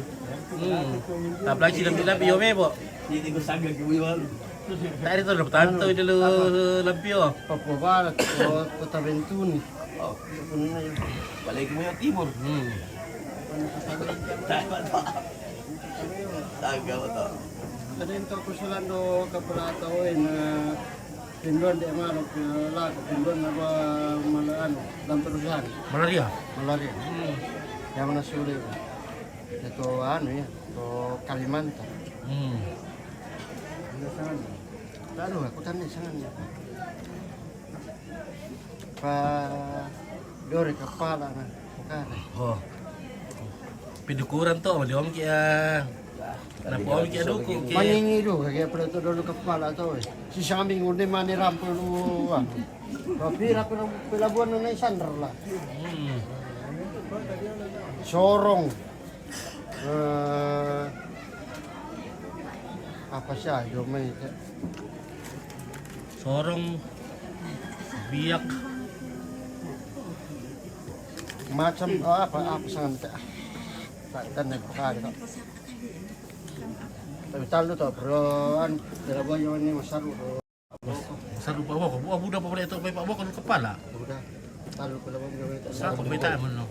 Hmm. Tapi lagi lebih, lebih yo mebo. Ini ko sangga ke buyo. Tadi to dapat to dulu lebih yo. Papua Barat, Kota Bentuni. Oh. Balik mo yung timur. Hmm. Tama to. Tama to. Tadi itu aku selando ke Pelata, oi, na pinduan di Amaro, ke Lako, pinduan na ba, mala-, anu, dan perusahaan. Malaria? Malaria. Hmm. Yang mana sulit. Itu anu ya, itu Kalimantan. Hmm. Taruh, aku tanya sana ya. Pa dore kapala na. Bukan. Oh. Pidukuran to, mali om kia. Napa om kia duku kia. Mangingi du, kaya pala to dore kapala to, eh. Si sami ngunde mani rampel lu, ah. Tapi rapi pelabuhan na isandar lah. Hmm. Sorong. Eh, apa sih, ayo, main, Cek? Sorong, biak. Macam, oh, apa, apa sangan, Cek? Tak, kan, nek, bukan, kok. Tapi talu to, bro, an, tidak boleh ini, Mas Saru, bro. Saru Pak Boko, buah budak apa boleh tu, Pak Boko kepala. Budak. Taruh kalau mau minta. Sa ko minta mo no.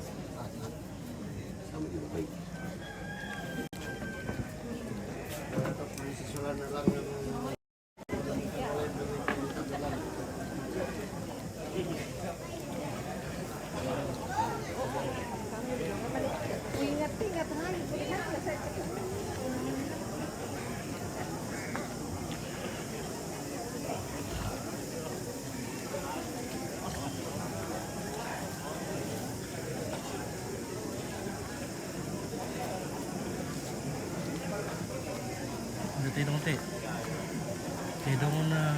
Ada tedong te. Tedong na.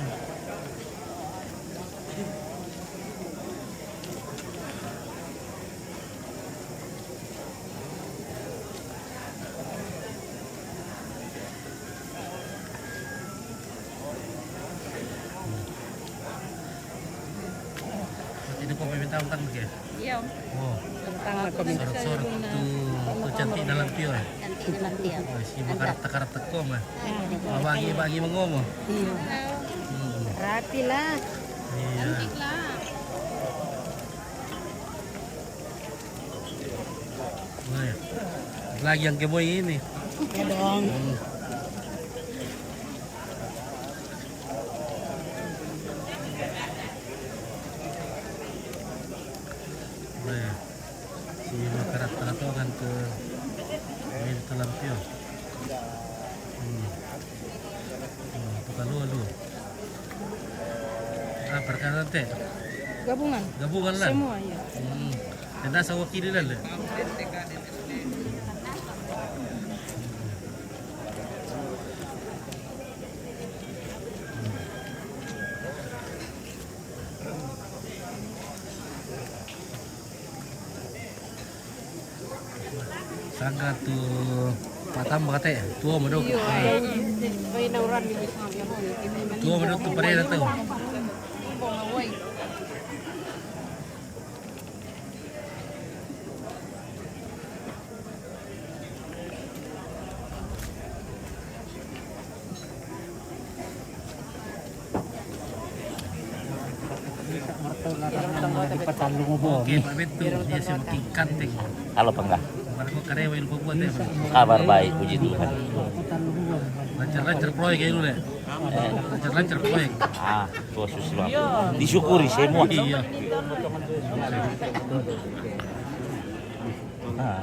Ini ko minta utang ke? Iya. Oh. Utang aku minta. Sorot-sorot tu, tu cantik dalam pio. Cantik dalam pio. Oh, si makarat-karat ko mah. Bagi-bagi mengomo. Iya. Hmm. Rapi lah. Iya. Cantik lah. Nah, ya. Lagi yang gemoy ini. Ya dong. Hmm. Nah, ya. Si makarat-karat tu akan ke main talam pio. Hmm. Hmm, tu kalau lu. Ah, perkataan te. Gabungan. Gabungan lah. Semua, iya. Hmm. Tenda sa wakili lah le. Sangka tu patang bakate, tua madu. Iya, iya. Tua madu tu pada datang. Oke, Pak Betul, dia semakin kanteng. Halo, Pangga. Kabar baik, puji Tuhan. Lancar-lancar proyek ya dulu ya. Eh. Lancar-lancar proyek. Ah, tuh susah. Disyukuri semua. Iya. Nah,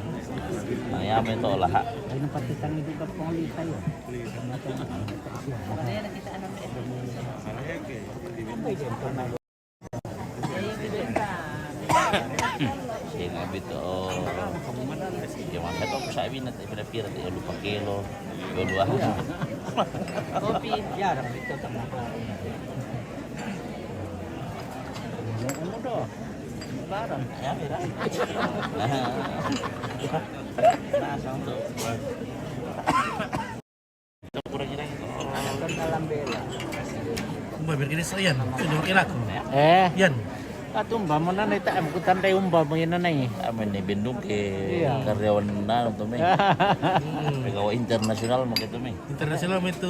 nah, ya, betul lah. Ini pasti kami juga polisi saya. Sing abit, oh. Yung mga sato ko sa abinat, ay pinapira, ay lupa kilo. Yung luwa. Kopi. Yan, ang ito, tama ko. Ano to? Barang. Ayan, mira. Nasaan to? Umba, berkini sa yan. Sino kilako? Eh. Yan. At umba mo na na ita, am ko tanday umba mo yan na na eh. Amin ni Bindong ke karyawan na ano to, may. Pegawai internasional mo kito, may. Internasional mo ito.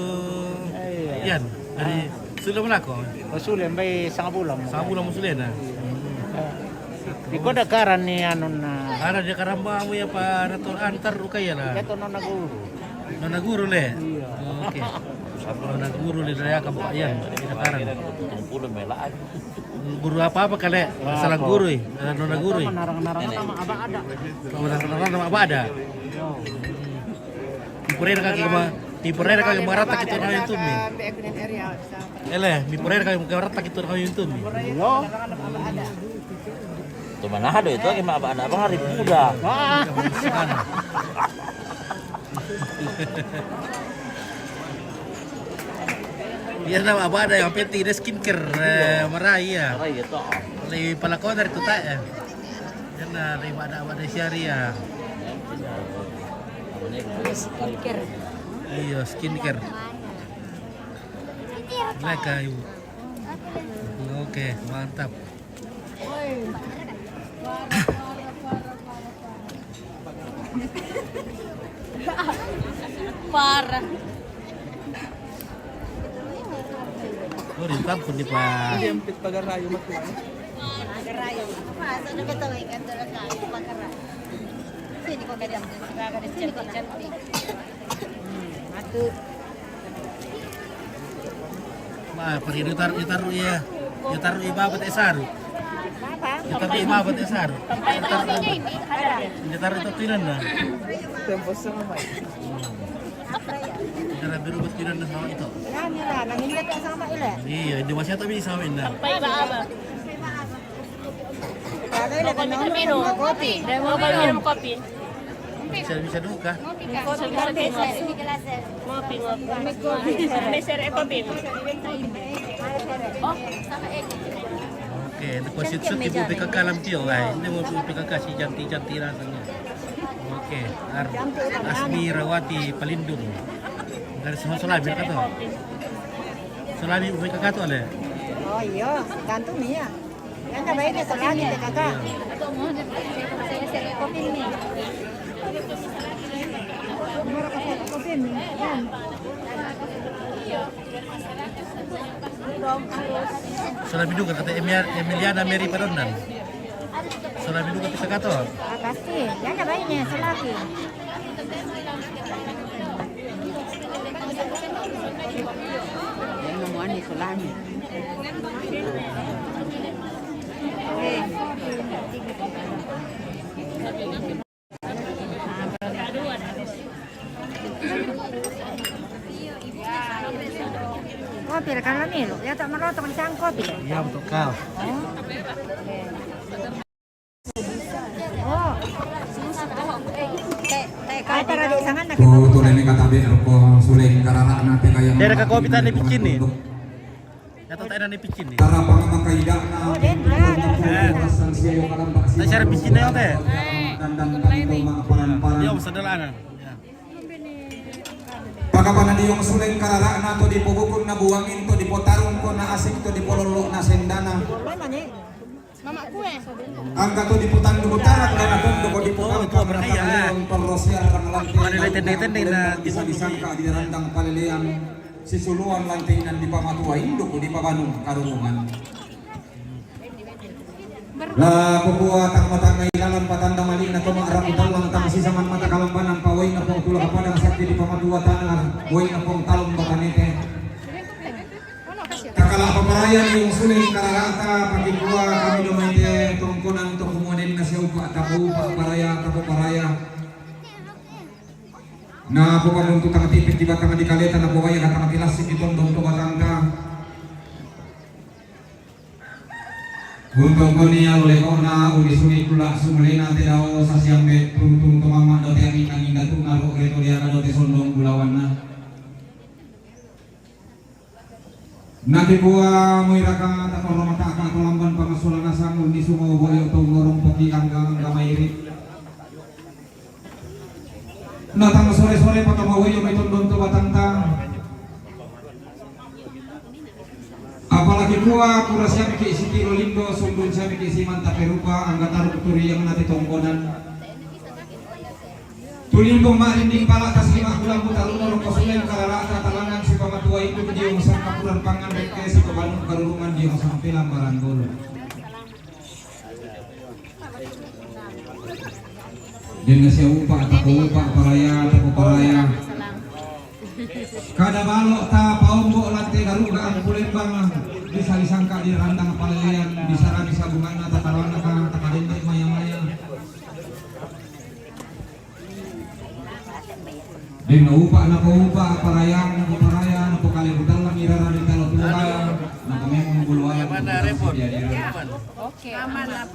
Yan. Dari sula mo na ako. O, sula, may sanga bulan mo. Sanga bulan mo sula na. Ikaw da karan ni ano na. Karan ni karamba mo ya pa nato antar o kaya la. Ito no naguro. Nona guru le. Iya. Oke. Nona guru le dari akam pa yan. Kita karan. Guru apa-apa kale. Salah guru eh. Nona guru eh. Narang-narang nama aba ada. Narang-narang nama aba ada. Mipurera kaki ma, mipurera kaki marata kita na YouTube mi. Ele, mipurera kaki marata kita na YouTube mi. Yo. Tumanado ito kay maaba na bang hari puda. Ah. Iya na, aba ada yang peti na skincare, eh, marai ya. Marai ito. Lay palako dari tuta eh. Yan na, lay aba ada, aba ada siya riya. Skincare. Iyo, skincare. Oke, mantap. Para. Sorry, tapon di pa. Hindi, ang pit pagarayo, matuwa. Pagarayo. Apa, saan ka tawag? Ang talaga, pagarayo. Sini ko, madam. Sini ko, madam. Hmm, atu. Ma, pari itaru, itaru iya. Itaru iya babat esaru. Apa? Itaru iya babat esaru. Itaru. Itaru itu tinan na. Tempo sama, Mai. Itaru biru bat tinan na sama itu. Ya, mira, nang ini sama ile. Iya, di masih tapi sama indah. Sampai ba aba. Kopi, minum. Kopi. Dai mo ba minum kopi? Bisa, bisa duka. Kopi, kopi. Ngopi, ngopi. May sere kopi. Oh, sama egg. Oke, deposit sut ibu P K K lampiyo, ay. Hindi mo P K K si Janti, Janti rasanya. Oke, ar, Asmi Rawati Palindung. Dari semua Sulami ka to. Sulami P K K to, ale. Oh, iyo, gantung niya. Yan na ba yun? Sa langit, eh, kaka. Kopi ni. Mura ka sa kopi ni. Yan. Sulami duka kata Emil-, Emiliana Mary Padondan. Sulami duka pisa kato. Ah, pasti. Yan na ba yun? Sulami. Yan na mo ani sulami. Kopi, kalau ni, ya tak merotong di sangkot. Iya, betul kau. Oh. Oh. Ay, para di sangan na. Ko tunay ni katabi ko suling karara na te kaya. Dere ka kopi tani picin ni. Yato tayo na ni picin ni. Tara pang makaida na. Oh, den, den. Sa share picin na yun, te. Dandan tanto makaparan-paran. Yo, sa dalanan. Ya. Pagkapanan yung suling karara na to di po bukon na buwangin to di po tarong ko na asik to di po lolo na sendana. Mama ko eh. Ang kato di putang dugutaran na natong dugo di putang kamerata ngayon, parosya rang lanting. Ano na itindi-tindi na bisa-bisang ka di randang palilian, sisuluan lanting nan di pamatuwa indo ko di pabanong karurungan. La kukuha tang matang na ilalam patanda mali na tuma rakutan lang tang sisaman mata kalambanan paway na pong tula kapadang sakti di pamatuwa tanah, way na pong talong batanete. Kakala paparaya ni yung suling kararata, pakikua kami dumaite tungkunan to kumuanin na siya upa, tapo upa, paraya, tapo paraya. Na po ka nung tutang tipit di batang di kaleta, na po kaya katang tilasik itong dong to batang ta. Gunto ko niya leko na uli sulit kula sumulina te daw sa siyang be, turuturu to mama do te amin nangin datu na ro reto diya na do te sondong bulawan na. Nati buwa mo iraka tato romata ka to lamban pangasulan asang ni sungo boyo to ngorong poki angga angga mairi. Natang sore-sore pagkamawayo may tundon to batang ta. Apalagi kuwa kura siya miki si Tiro Lindo sundun siya miki si Manta Perupa angga taruk turi yang nati tongkonan. Tulimbong marinding pala tas lima bulan buta luno rong kosulen kararata talangan si pamatuwa itu di yung sang kapuran pangan rekke si pabanung karurungan di yung sang pilang barang golo. Dengan siya upa, tako upa, paraya, tako paraya. Kada balo ta paombo lante garuga ang kulembang bisa disangka di randang palelean bisa ra bisa bunga na tatarana ka takadende maya-maya. Din na upa na po upa, parayang na po paraya, na po kalibutan lang irara di talo tuwa, na po memang buluwaya. Mana repot?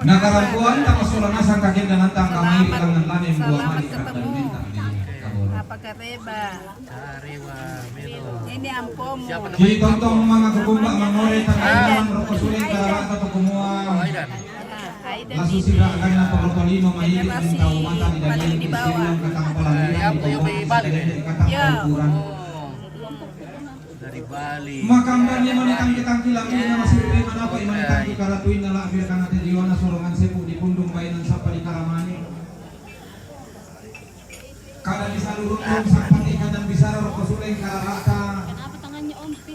Nakarampo ang tama sura na sa kakin na nantang kamay di kang nanlanin buwa mali kang dan bintang di kaboro. Apa kareba? Kareba, melo. Ini ampong. Di tontong mga kukumba mangore tang ay naman roko sulit kararata to kumuha. Lasu sira kana pagkapalino mahilig ang tao mata di Daniel Cristiano katang palangiran di pagkapalino katang pagkuran. Dari Bali. Makam dan yang manitang kitang kilami na masirpi manapa imanitang kikaratuin na la bir kang ate diwa na surongan sepu di pundung bayanan sapa di karamani. Kada bisa lurun rung sapati kada bisa roko suling kararata. Kenapa tangannya, Om?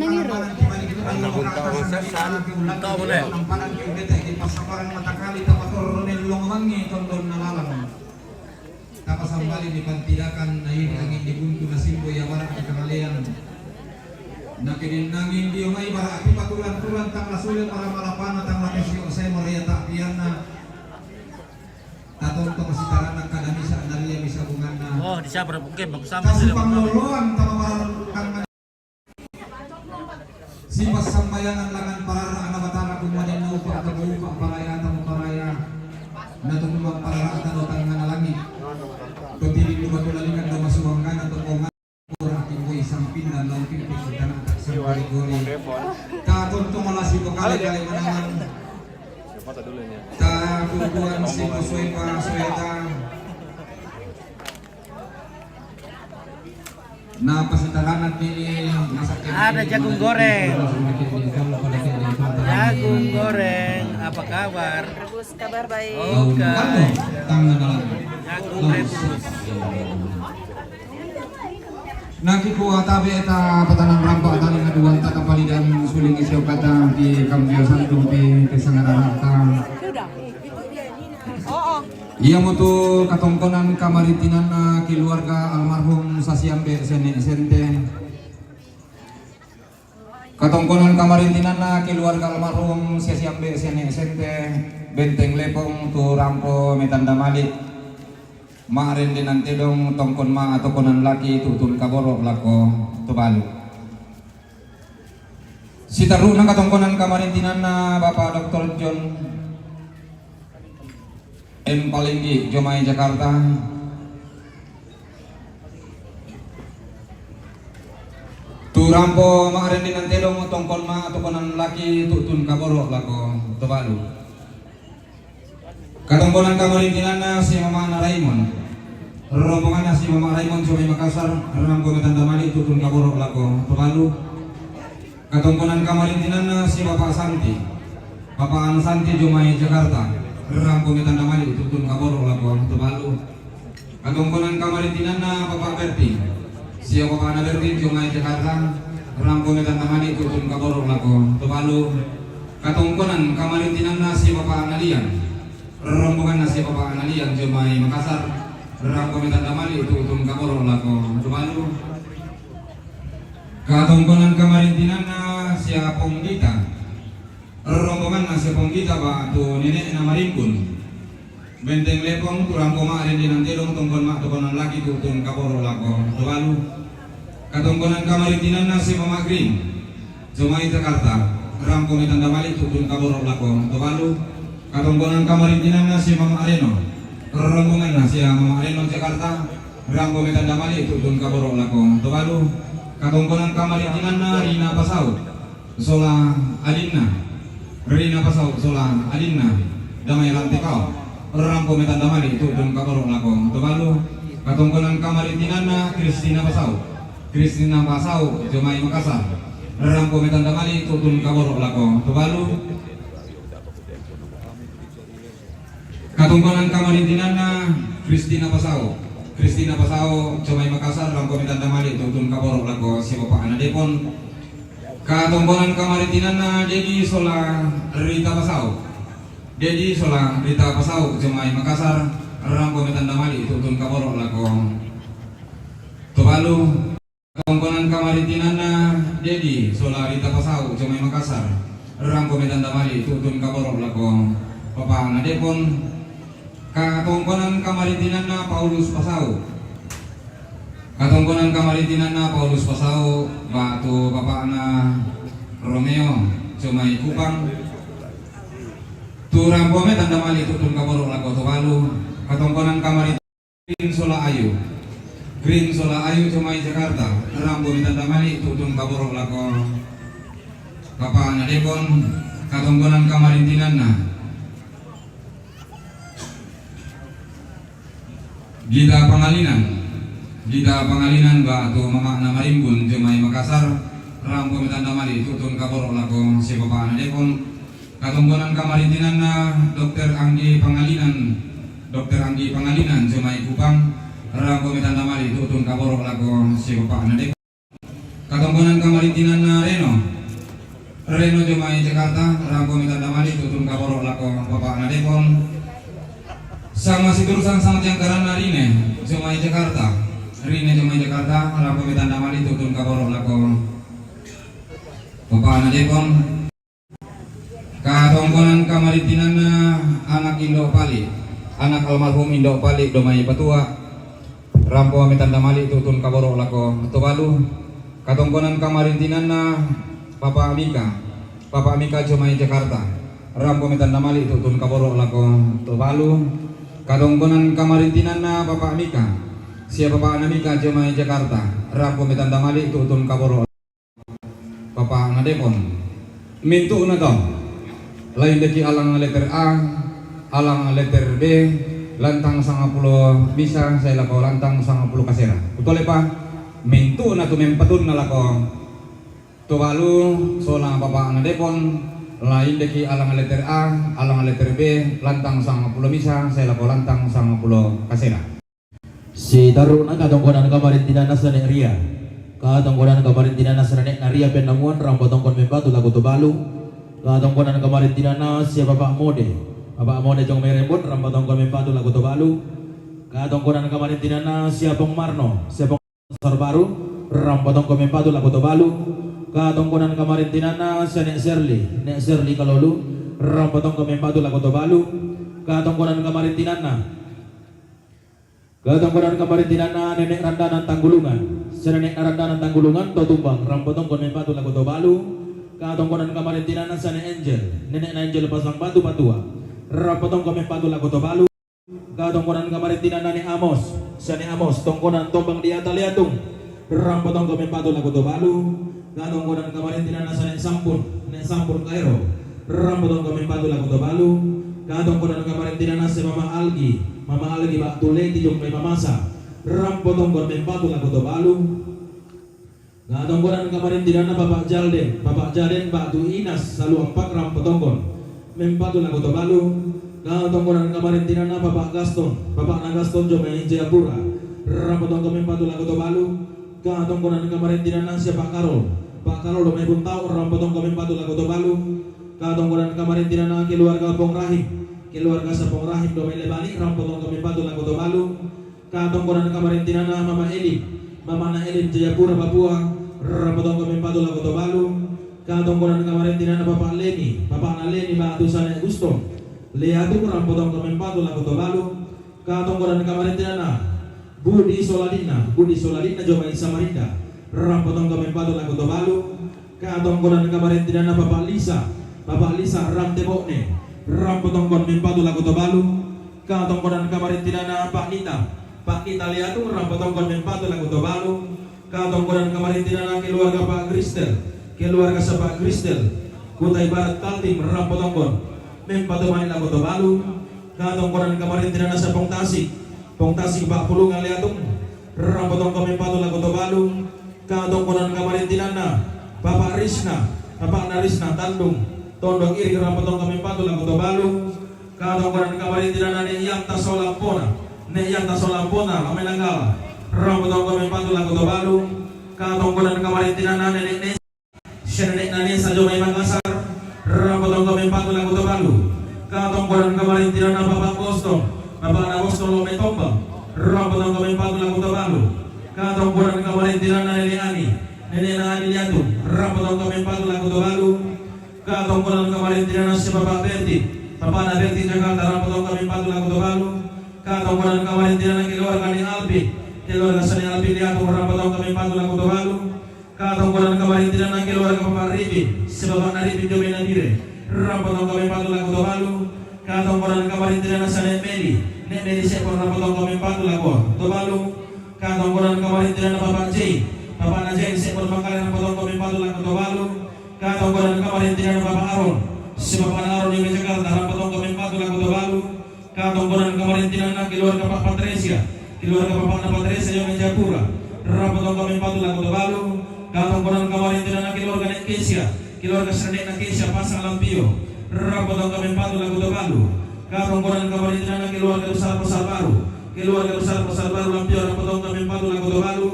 Nangiro. Anak unta' ang sasan, tao mo na. Ang panagkita, di pasabaran matakali, tapaturun nilong mangi, tondon na lalang. Tapasambali ni pantidakan na ini angin di buntu na simbo ya barak di kamalian. Na kinin angin di umay bara ati patulan-tulan tang lasuli para malapana tang lakisyo sa Maria tapian na. Tatonto kasi taranak kada misa na liya misa bungan na. Oh, di siya, bro. Okay, magsama sila. Kasupang loloan tamabaran kang Sipas sambayangan langan parara ana batara kumuadan na upa' tamu upa' paraya tamu paraya. Na tumumang parara tanu tangngana langit. Tutili dua tulalingan dua masuangan atau kongan. Kurang timbui sampindan laung pimpin dana tak sambari gori. Taton tu malasi pakali kali manangan. Tabubuan si pasue pa sueta. Na pasitaranak ini masak. Ada jagung goreng. Jagung goreng, apa kabar? Rebus, kabar baik. Okay. Tangan dalam. Jagung rebus. Naki ku atabe ta patanan rampa tani ngaduan ta kapalidan suling isio kata di kambiasan tumpi kesangararata. Iya mutu katongkonan kamarintinanna keluarga almarhum Sasiambe Sene Sente. Katongkonan kamarintinanna keluarga almarhum Sasiambe Sene Sente, Benteng Lepong tu rampo metanda mali. Ma'rendenan tedong tongkon ma atokonan laki tu'tun kaboro' lako Tobalu. Sitarru'na katongkonan kamarintinanna Bapak Doktor John M Palinggi jomai Jakarta. Tu rampo ma'rendenan tedong tongkon ma atokonan laki tu'tun kaboro' lako Tobalu. Katongkonan kamarintinanna si Mama'na Raimon. Rombonganna si Mama' Raimon jomai Makassar, rampo metanda mali tu'tun kaboro' lako Tobalu. Katongkonan kamarintinanna si Bapak Santi. Bapak Anu Santi jomai Jakarta, rampo metanda mali tu'tun kaboro' lako Tobalu. Katongkonan kamarintinanna Bapak Berti. Si Bapa'na Berti jomai Jakarta, rampo metanda mali tu'tun kaboro' lako Tobalu. Katongkonan kamarintinanna si Bapa'na Lian. Rombonganna si Bapa'na Lian jomai Makassar, rampo metanda mali tu'tun kaboro' lako Tobalu. Katongkonan kamarintinanna si Apong Dita. Rombonganna si Apong Dita ba'tu nene'na Marimbun. Benteng Lepong tu rampo ma'rendenan tedong tongkon ma atokonan laki tu'tun kaboro' lako Tobalu. Katongkonan kamarintinanna si Mama' Green. Jomai Jakarta, rampo metanda mali tu'tun kaboro' lako Tobalu. Katongkonan kamarintinanna si Mama' Areno. Rombonganna si Mama' Areno Jakarta, rampo metanda mali tu'tun kaboro' lako Tobalu. Katongkonan kamarintinanna Rina Pasau sola adinna. Rina Pasau sola adinna. Damai Rantikau. Rampo metanda mali tu'tun kaboro' lako Tobalu. Katongkonan kamarintinanna Kristina Pasau. Kristina Pasau jomai Makassar. Rampo metanda mali tu'tun kaboro' lako Tobalu. Katongkonan kamarintinanna Kristina Pasau. Kristina Pasau jomai Makassar, rampo metanda mali tu'tun kaboro' lako si Bapa'na Depon. Katongkonan kamarintinanna Dedi sola Rita Pasau. Dedi sola Rita Pasau jomai Makassar, rampo metanda mali tu'tun kaboro' lako Tobalu. Katongkonan kamarintinanna Dedi sola Rita Pasau jomai Makassar, rampo metanda mali tu'tun kaboro' lako Bapa'na Depon. Katongkonan kamarintinanna Paulus Pasau. Katongkonan kamarintinanna Paulus Pasau ba'tu Bapa'na Romeo jomai Kupang. Tu rampo metanda mali tu'tun kaboro' lako Tobalu. Katongkonan kamarintinanna Green sola Ayu. Green sola Ayu jomai Jakarta, rampo metanda mali tu'tun kaboro' lako Bapa'na Depon, katongkonan kamarintinanna Gita Pangalinan, Gita Pangalinan ba'tu mama'na Marimbun jomai Makassar, rampo metanda mali' tu'tun kaboro' lako sibapa'na Depon, katongkonan kamarintinanna Dokter Anggi Pangalinan, Dokter Anggi Pangalinan jomai Kupang, rampo metanda mali' tu'tun kaboro' lako sibapa'na Depon. Katongkonan kamarintinanna Reno. Reno jomai Jakarta, rampo metanda mali' tu'tun kaboro' lako bapa'na Depon. Sama siturusan sama tiangkaranna Rine jomai Jakarta. Rine jomai Jakarta, rampo metanda mali' tu'tun kaboro' lako bapa'na Depon. Katongkonan kamarintinanna anak Indo' Pali', anak almarhum Indo' Pali' jomai Patua, rampo metanda mali' tu'tun kaboro' lako Tobalu. Katongkonan kamarintinanna Papa' Mika, Papa' Mika jomai Jakarta, rampo metanda mali' tu'tun kaboro' lako Tobalu. Katongkonan kamarintinanna Papa' Mika sia Papa'na Mika jomai Jakarta, rampo metanda mali' tu'tun kaboro' Papa'na Depon. Mintu'na to. Laindeki alang letter A, alang letter B, lantang sangapulo misa sae lako lantang sangapulo kasera. Kutolepa, mintu'na tu mempatunna lako Tobalu sola Papa'na Depon, laindeki alang letter A, alang letter B, lantang sangapulo misa sae lako lantang sangapulo kasera. Sitarru'na katongkonan kamarintinanna Sane' Ria. Katongkonan kamarintinanna Sane' na Ria Pennamuan, rampo tongkon mempatu lako Tobalu. Katongkonan kamarintinanna sia Papa' Mode. Papa' Mode jong mai Rembon, rampo tongkon mempatu lako Tobalu. Katongkonan kamarintinanna sia Pong Marno, sia Pong Sorbaru, rampo tongkon mempatu lako Tobalu. Katongkonan kamarintinanna sia Ne' Serli, Ne' Serli Kalolu, rampo tongkon mempatu lako Tobalu. Katongkonan kamarintinanna Katongkonan kamarintinanna Nene' Randanan Tanggulungan. Sia Nene' Randanan Tanggulungan, to Tumbang, rampo tongkon mempatu lako Tobalu. Katongkonan kamarintinanna sia Ne' Angel, Nene'na Angel Pasang Batu Patua, rampo tongkon mempatu lako Tobalu. Katongkonan kamarintinanna Ne' Amos, sia Ne' Amos, tongkonan Tombang Diata Liatung, rampo tongkon mempatu lako Tobalu. Katongkonan kamarintinanna sia Ne' Sampun, Ne' Sampun Kaero, rampo tongkon mempatu lako Tobalu. Katongkonan kamarintinanna sia Mama Algi, Mama Algi ba'tu Leti jong mai Mamasa, rampo tongkon mempatu lako Tobalu. Katongkonan kamarintinanna Papa' Jalden, Papa' Jalden ba'tu Inas Salu Ampak, rampo tongkon mempatu lako Tobalu. Katongkonan kamarintinanna Papa' Gaston, Papa'na Gaston jomai Jayapura, rampo tongkon mempatu lako Tobalu. Katongkonan kamarintinanna sia Pa' Karol, Pa' Karol jomai Buntao, rampo tongkon mempatu lako Tobalu. Katongkonan kamarintinanna keluarga Pong Rahim, keluarga sia Pong Rahim jomai Lebani, rampo tongkon mempatu lako Tobalu. Katongkonan kamarintinanna Mama Elin, Mamana Elin Jayapura Papua, rampo tongkon mempatu lako Tobalu. Katongkonan kamarintinanna Papa' Leni, Papa'na Leni ba'tu sia Ne' Gusto Liatung, rampo tongkon mempatu lako Tobalu. Katongkonan kamarintinanna Budi Soladinna, Budi Soladinna jomai Samarinda, rampo tongkon mempatu lako Tobalu. Katongkonan kamarintinanna Papa' Lisa, Papa' Lisa Rante Bo'ne, rampo tongkon mempatu lako Tobalu. Katongkonan kamarintinanna Pa' Nita, Pa' Nita Liatung, rampo tongkon mempatu lako Tobalu. Katongkonan kamarintinanna keluarga Pa' Gristel, keluarga sia Pa' Gristel Kutai Barat Kaltim, rampo tongkon mempatu mali' lako Tobalu. Katongkonan kamarintinanna sia Pong Tasik, Pong Tasik Pa'pulungan Liatung, rampo tongkon mempatu lako Tobalu. Katongkonan kamarintinanna Papa' Risna, Papa'na Risna Tandung, Tondok Iring, rampo tongkon mempatu lako Tobalu. Katongkonan kamarintinanna Ne' Yanta Solampona, Ne' Yanta Solampona, Lame Nanggala, rampo tongkon mempatu lako Tobalu. Katongkonan kamarintinanna Nene' Nesa, sia Nene'na Nesa jomai Makassar, rampo tongkon mempatu lako Tobalu. Katongkonan kamarintinanna Papa' Bostong, Papa'na Bostong Lome Tombang, rampo tongkon mempatu lako Tobalu. Katongkonan kamarintinanna Nene' Ani, Nene'na Ani Liatung, rampo tongkon mempatu lako Tobalu. Katongkonan kamarintinanna sia Papa' Berti, Papa'na Berti Jakarta, rampo tongkon mempatu lako Tobalu. Katongkonan kamarintinanna keluarga Ne' Alvin, keluarga sia Ne' Alvin Liatung, rampo tongkon mempatu lako Tobalu. Katongkonan kamarintinanna keluarga Papa' Ripin, sia Papa'na Ripin jomai Nabire, rampo tongkon mempatu lako Tobalu. Katongkonan kamarintinanna sia Ne' Meli, Ne' Meli Se'pon, rampo tongkon mempatu lako Tobalu. Katongkonan kamarintinanna Papa' Jei, Papa'na Jei Se'pon Makale, rampo tongkon mempatu lako Tobalu. Katongkonan kamarintinanna Papa Aron, si Papa Aron ri Jakarta, rampo tongko mempatu lako Tobalu. Katongkonan kamarintinanna keluarga Pak Patresia, keluarga Papa na Patresia ri Japura, rampo tongko mempatu lako Tobalu. Katongkonan kamarintinanna keluarga Nek Kesia, keluarga Senek na Kesia Pasang Lampio, rampo tongko mempatu lako Tobalu. Katongkonan kamarintinanna keluarga besar Pasar Baru, keluarga besar Pasar Baru Lampio, rampo tongko mempatu lako Tobalu.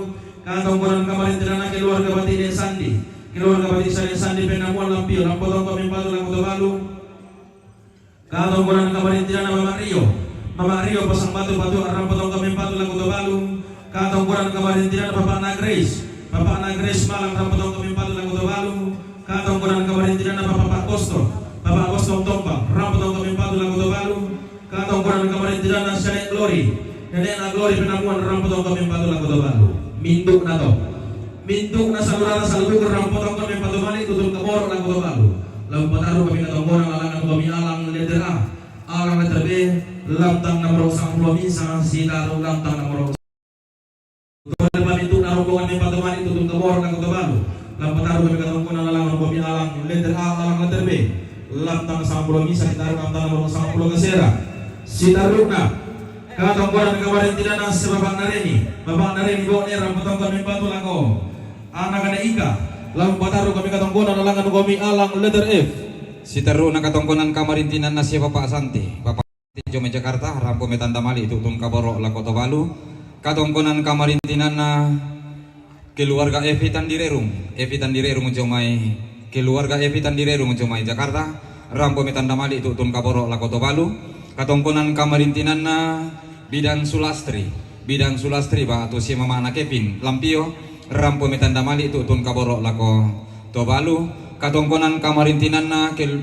Katongkonan kamarintinanna keluarga Batine Sandi, keluarga Batine Sandi Penamuan Lampio, rampo tongko mempatu lako Tobalu. Katongkonan kamarintinanna Mama Rio, Mama Rio Pasang Batu Batu, rampo tongko mempatu lako Tobalu. Katongkonan kamarintinanna Papa na Grace, Papa na Grace Malang, rampo tongko mempatu lako Tobalu. Katongkonan kamarintinanna Papa Pak Boston, Papa Boston Tompang, rampo tongko mempatu lako Tobalu. Katongkonan kamarintinanna Senek Glory, Nenekna Glory Penamuan, rampo tongko mempatu lako Tobalu. Mintu'na to. Mintu'na saluranna Salubuku, rampo tongko mempatu mali tutun kaboro lako Tobalu. La umpataru kami katongkonan alangan kami alang letter A, alang letter B, lantang nomoro sampulo misa, sitaru lantang nomoro Tole pamintu'na rombongan mempatu mali tutun kaboro lako Tobalu. La umpataru kami katongkonan alangan kami alang letter A, alang letter B, lantang sampulo misa, sitaru lantang nomoro sampulo kasera. Sitaruna katongkonan kamarintinanna si Bapak na Reni, Bapak na Reni Bone, rampo tongko mempatu lako Ana Kane Ika. La umpataru kami katongkonan alangan kami alang letter F. Sitaruna katongkonan kamarintinanna si Bapak Santi, Bapak Santi jomai Jakarta, rampo metanda mali tutun kaboro lako Tobalu. Katongkonan kamarintinanna keluarga Evi Tandirerung, Evi Tandirerung jomai, keluarga Evi Tandirerung jomai Jakarta, rampo metanda mali tutun kaboro lako Tobalu. Katongkonan kamarintinanna Bidan Sulastri, Bidan Sulastri batu si Mama na Kevin Lampio, rampo metanda mali tutun kaboro lako Tobalu. Katongkonan kamarintinanna kel-,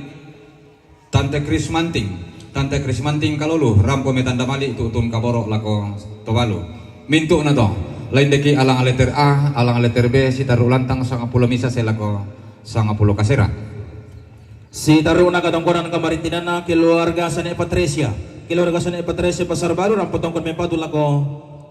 Tante Krismanting, Tante Krismanting Kalolu, rampo metanda mali tutun kaboro lako Tobalu. Mintu'na to. La indeki alang letter A, alang letter B, sitaru lantang sangapulo misa se lako sangapulo kasera. Sitaruna katongkonan kamarintinanna keluarga Sane Patresia, keluarga Sane Patresia Pasar Baru, rampo tongko mempatu lako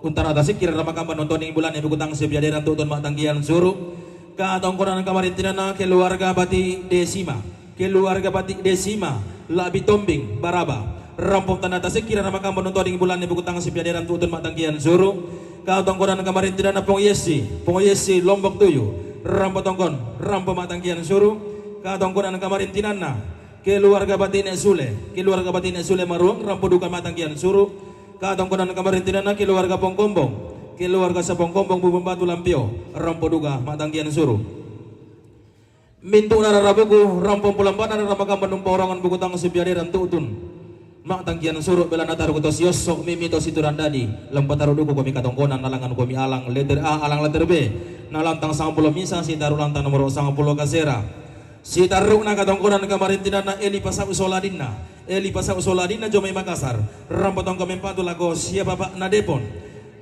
untana tasikira ramakamba nontoning bulan ibu kutang sebiaderan tutun matanggian suru. Katongkonan kamarintinanna keluarga Bati Desima, keluarga Bati Desima, Labi Tombing, Baraba, rampo tana tasikira ramakamba nontoning bulan ibu kutang sebiaderan tutun matanggian suru. Katongkonan kamarintinanna Pong Yesi, Pong Yesi Lombok Tuyu, rampo tongkon, rampo matanggian suru. Katongkonan kamarintinanna keluarga Batine Sule, keluarga Batine Sule Maruang, rampo duka matanggian suru. Katongkonan kamarintinanna keluarga Pongkombong, keluarga Sapongkombong Bubun Batu Lampio, rampo duka matanggian suru. Mintu'na rarabuku, rampo mpulambana raramakamba numpaorangan bukutang sebiaderan tutun matanggian suru, bela nataru kuto siosso mimi to siturandadi. La umpataru duku kami katongkonan alangan kami alang letter A, alang letter B, na lantang sangapulo misa, sitaru lantang nomoro sangapulo kasera. Sitaruna katongkonan kamarintinanna Eli Pasau Soladinna, Eli Pasau Soladinna jomai Makassar, rampo tongko mempatu lako sia Bapak na Depon.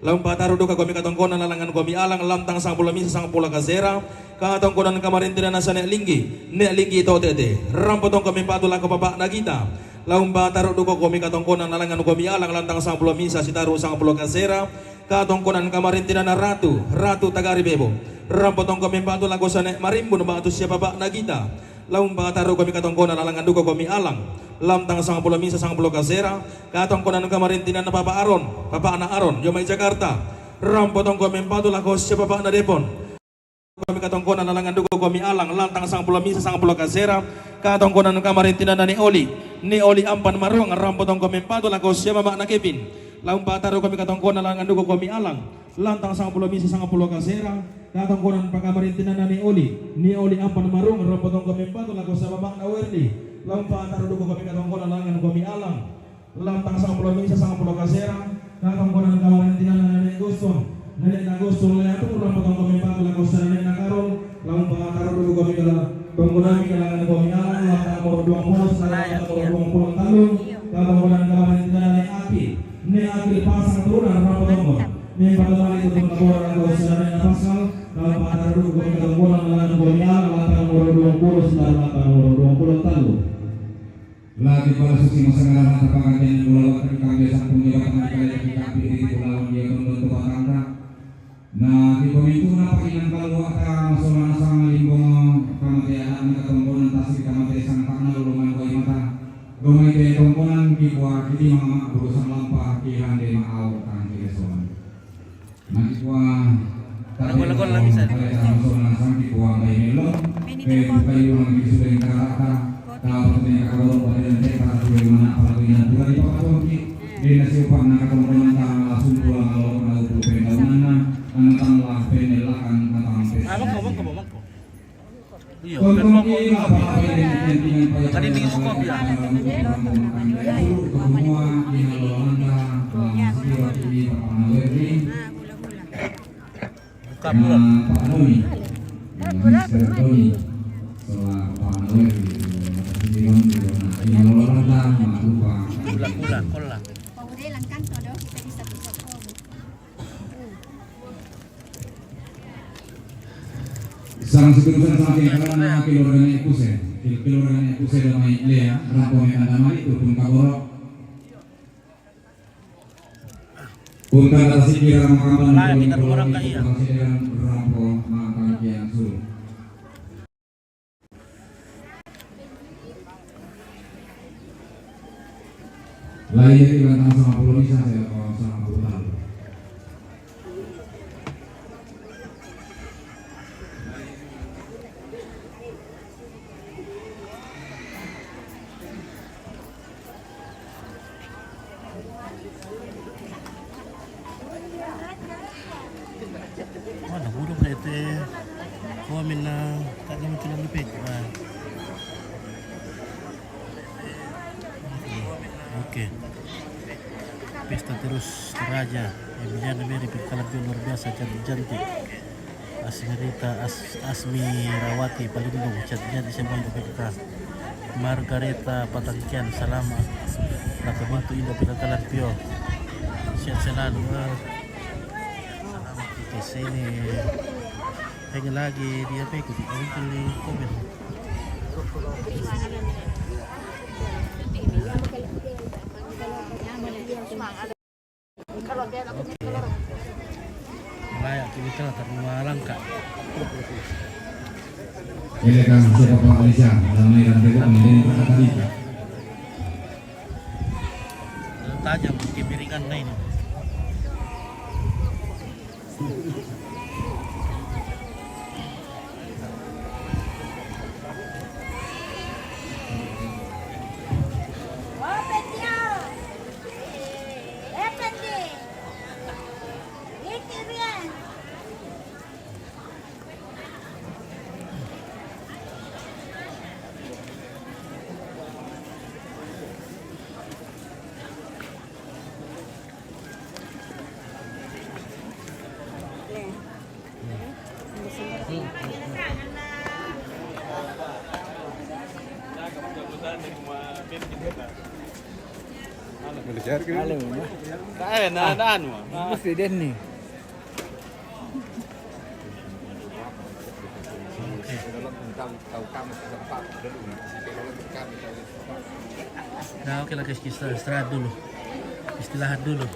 La umpataru duka kami katongkonan alangan kami alang lantang sangapulo misa sangapulo kasera. Katongkonan kamarintinanna Sane Linggi, Nek Linggi Totete, rampo tongko mempatu lako Bapak na Gita. La umpataru duka kami katongkonan alangan kami alang lantang sangapulo misa, sitaru sangapulo kasera. Katongkonan kamarintinanna Ratu, Ratu Tagari Bebo, rampo tongko mempatu lako Sane Marimbun batu sia Bapak na Gita. La umpataru kami katongkonan alangan duka kami alang lantang sangapulo misa sangapulo kasera. Katongkonan kamarintinanna Papa Aron, Papa na Aron jomai Jakarta, rampo tongko mempatu lako sia Bapak na Depon. Kami katongkonan alangan duka kami alang lantang sangapulo misa sangapulo kasera. Katongkonan kamarintinanna Ni Oli, Ni Oli Ampan Maruang, rampo tongko mempatu lako sia Mama na Kevin. La umpataru kami katongkonan alangan duka kami alang lantang sangapulo misa sangapulo kasera. Katongkonan pakamarintinanna Ni Oli, Ni Oli Ampan Maruang, rampo tongko mempatu lako sia Mama na Werni. La umpataru duka kami katongkonan alangan kami alang lantang sangapulo misa sangapulo kasera. Katongkonan kamarintinanna Nenek Gosong, Nenek na Gosong Leatu, rampo tongko mempatu lako sia Nenek na Karung. La umpataru duka kami katongkonan alangan kami alang lantang nomoro duangpulo, lantang nomoro duangpulo tallu. Katongkonan kamarintinanna Nek Aki, Nek Aki Pasang Turunan, rampo tongko mempatu mali tutun kaboro lako sia Nenek na Pasal. La umpataru duka kami katongkonan alangan kami alang lantang nomoro duangpulo, sitaru lantang nomoro duangpulo tallu. Lagi pala susi masangadara tapakantian kulawan kami sampung jabatan di kali lagi kami di kulawan dia tundun tu patangka. Na di pamimpuna pakinan kaluata masola nasang limbong pamatia anak Mama berusaha lampa kiran de mau tang kiri soan. Nanti kuah tak ada gol-gol lagi, saya. Ada sama soan sang di kuah bayi melon. Ini telepon. Buka ilang di sudah yang karata. Tahu punya kawan pada yang teka sudah mana apalagi yang bukan di pakai tongki. Di nasi upak nak tong teman tang langsung pulang kalau kena utuh pendau nana. Anak tang lah pendelakan matang pes. Abang kau, abang kau, abang kau. Iya, kan mau kau. Tadi di kopi ya. Buka pula. Pula, pula, kola. Sang seterusnya sang yang karena keluarganya Ekuse, keluarganya Ekuse damai lea, rampo yang tanda mari turun kaboro. Unta kata sikira makamban. Lain kita rumah orang kaya. Rampo makan kian su. Lahir di Bantang sama Pulau Nisa, saya kawan sama Pulau Talu. Wah, nagudok na ito eh. Komen na, tak naman sila lipit. Ah. Oke. Pesta terus Toraja. Emiliana Mary, pagkalabyo luar biasa, cantik-cantik. Asmirita, As-, Asmirawati Palindung, chat niya di siya may nakita. Margareta Patangkian, salamat. Nakaminto inda pinatalan piyo. Siya selalu, ah. Salamat kay sini. Pengen lagi dia pe, ikuti ko yung komen. Oke. Layak kita karena langka. Ini kan siapa Pak Alisa? Dalam ini kan tengok ini kan tadi. Tajam, kemiringan na ini. Halo, Ma. Eh, na, na, anu, Ma. Mesti dia ni. Nah, oke lah, guys, kita istirahat, istirahat dulu. Istirahat dulu.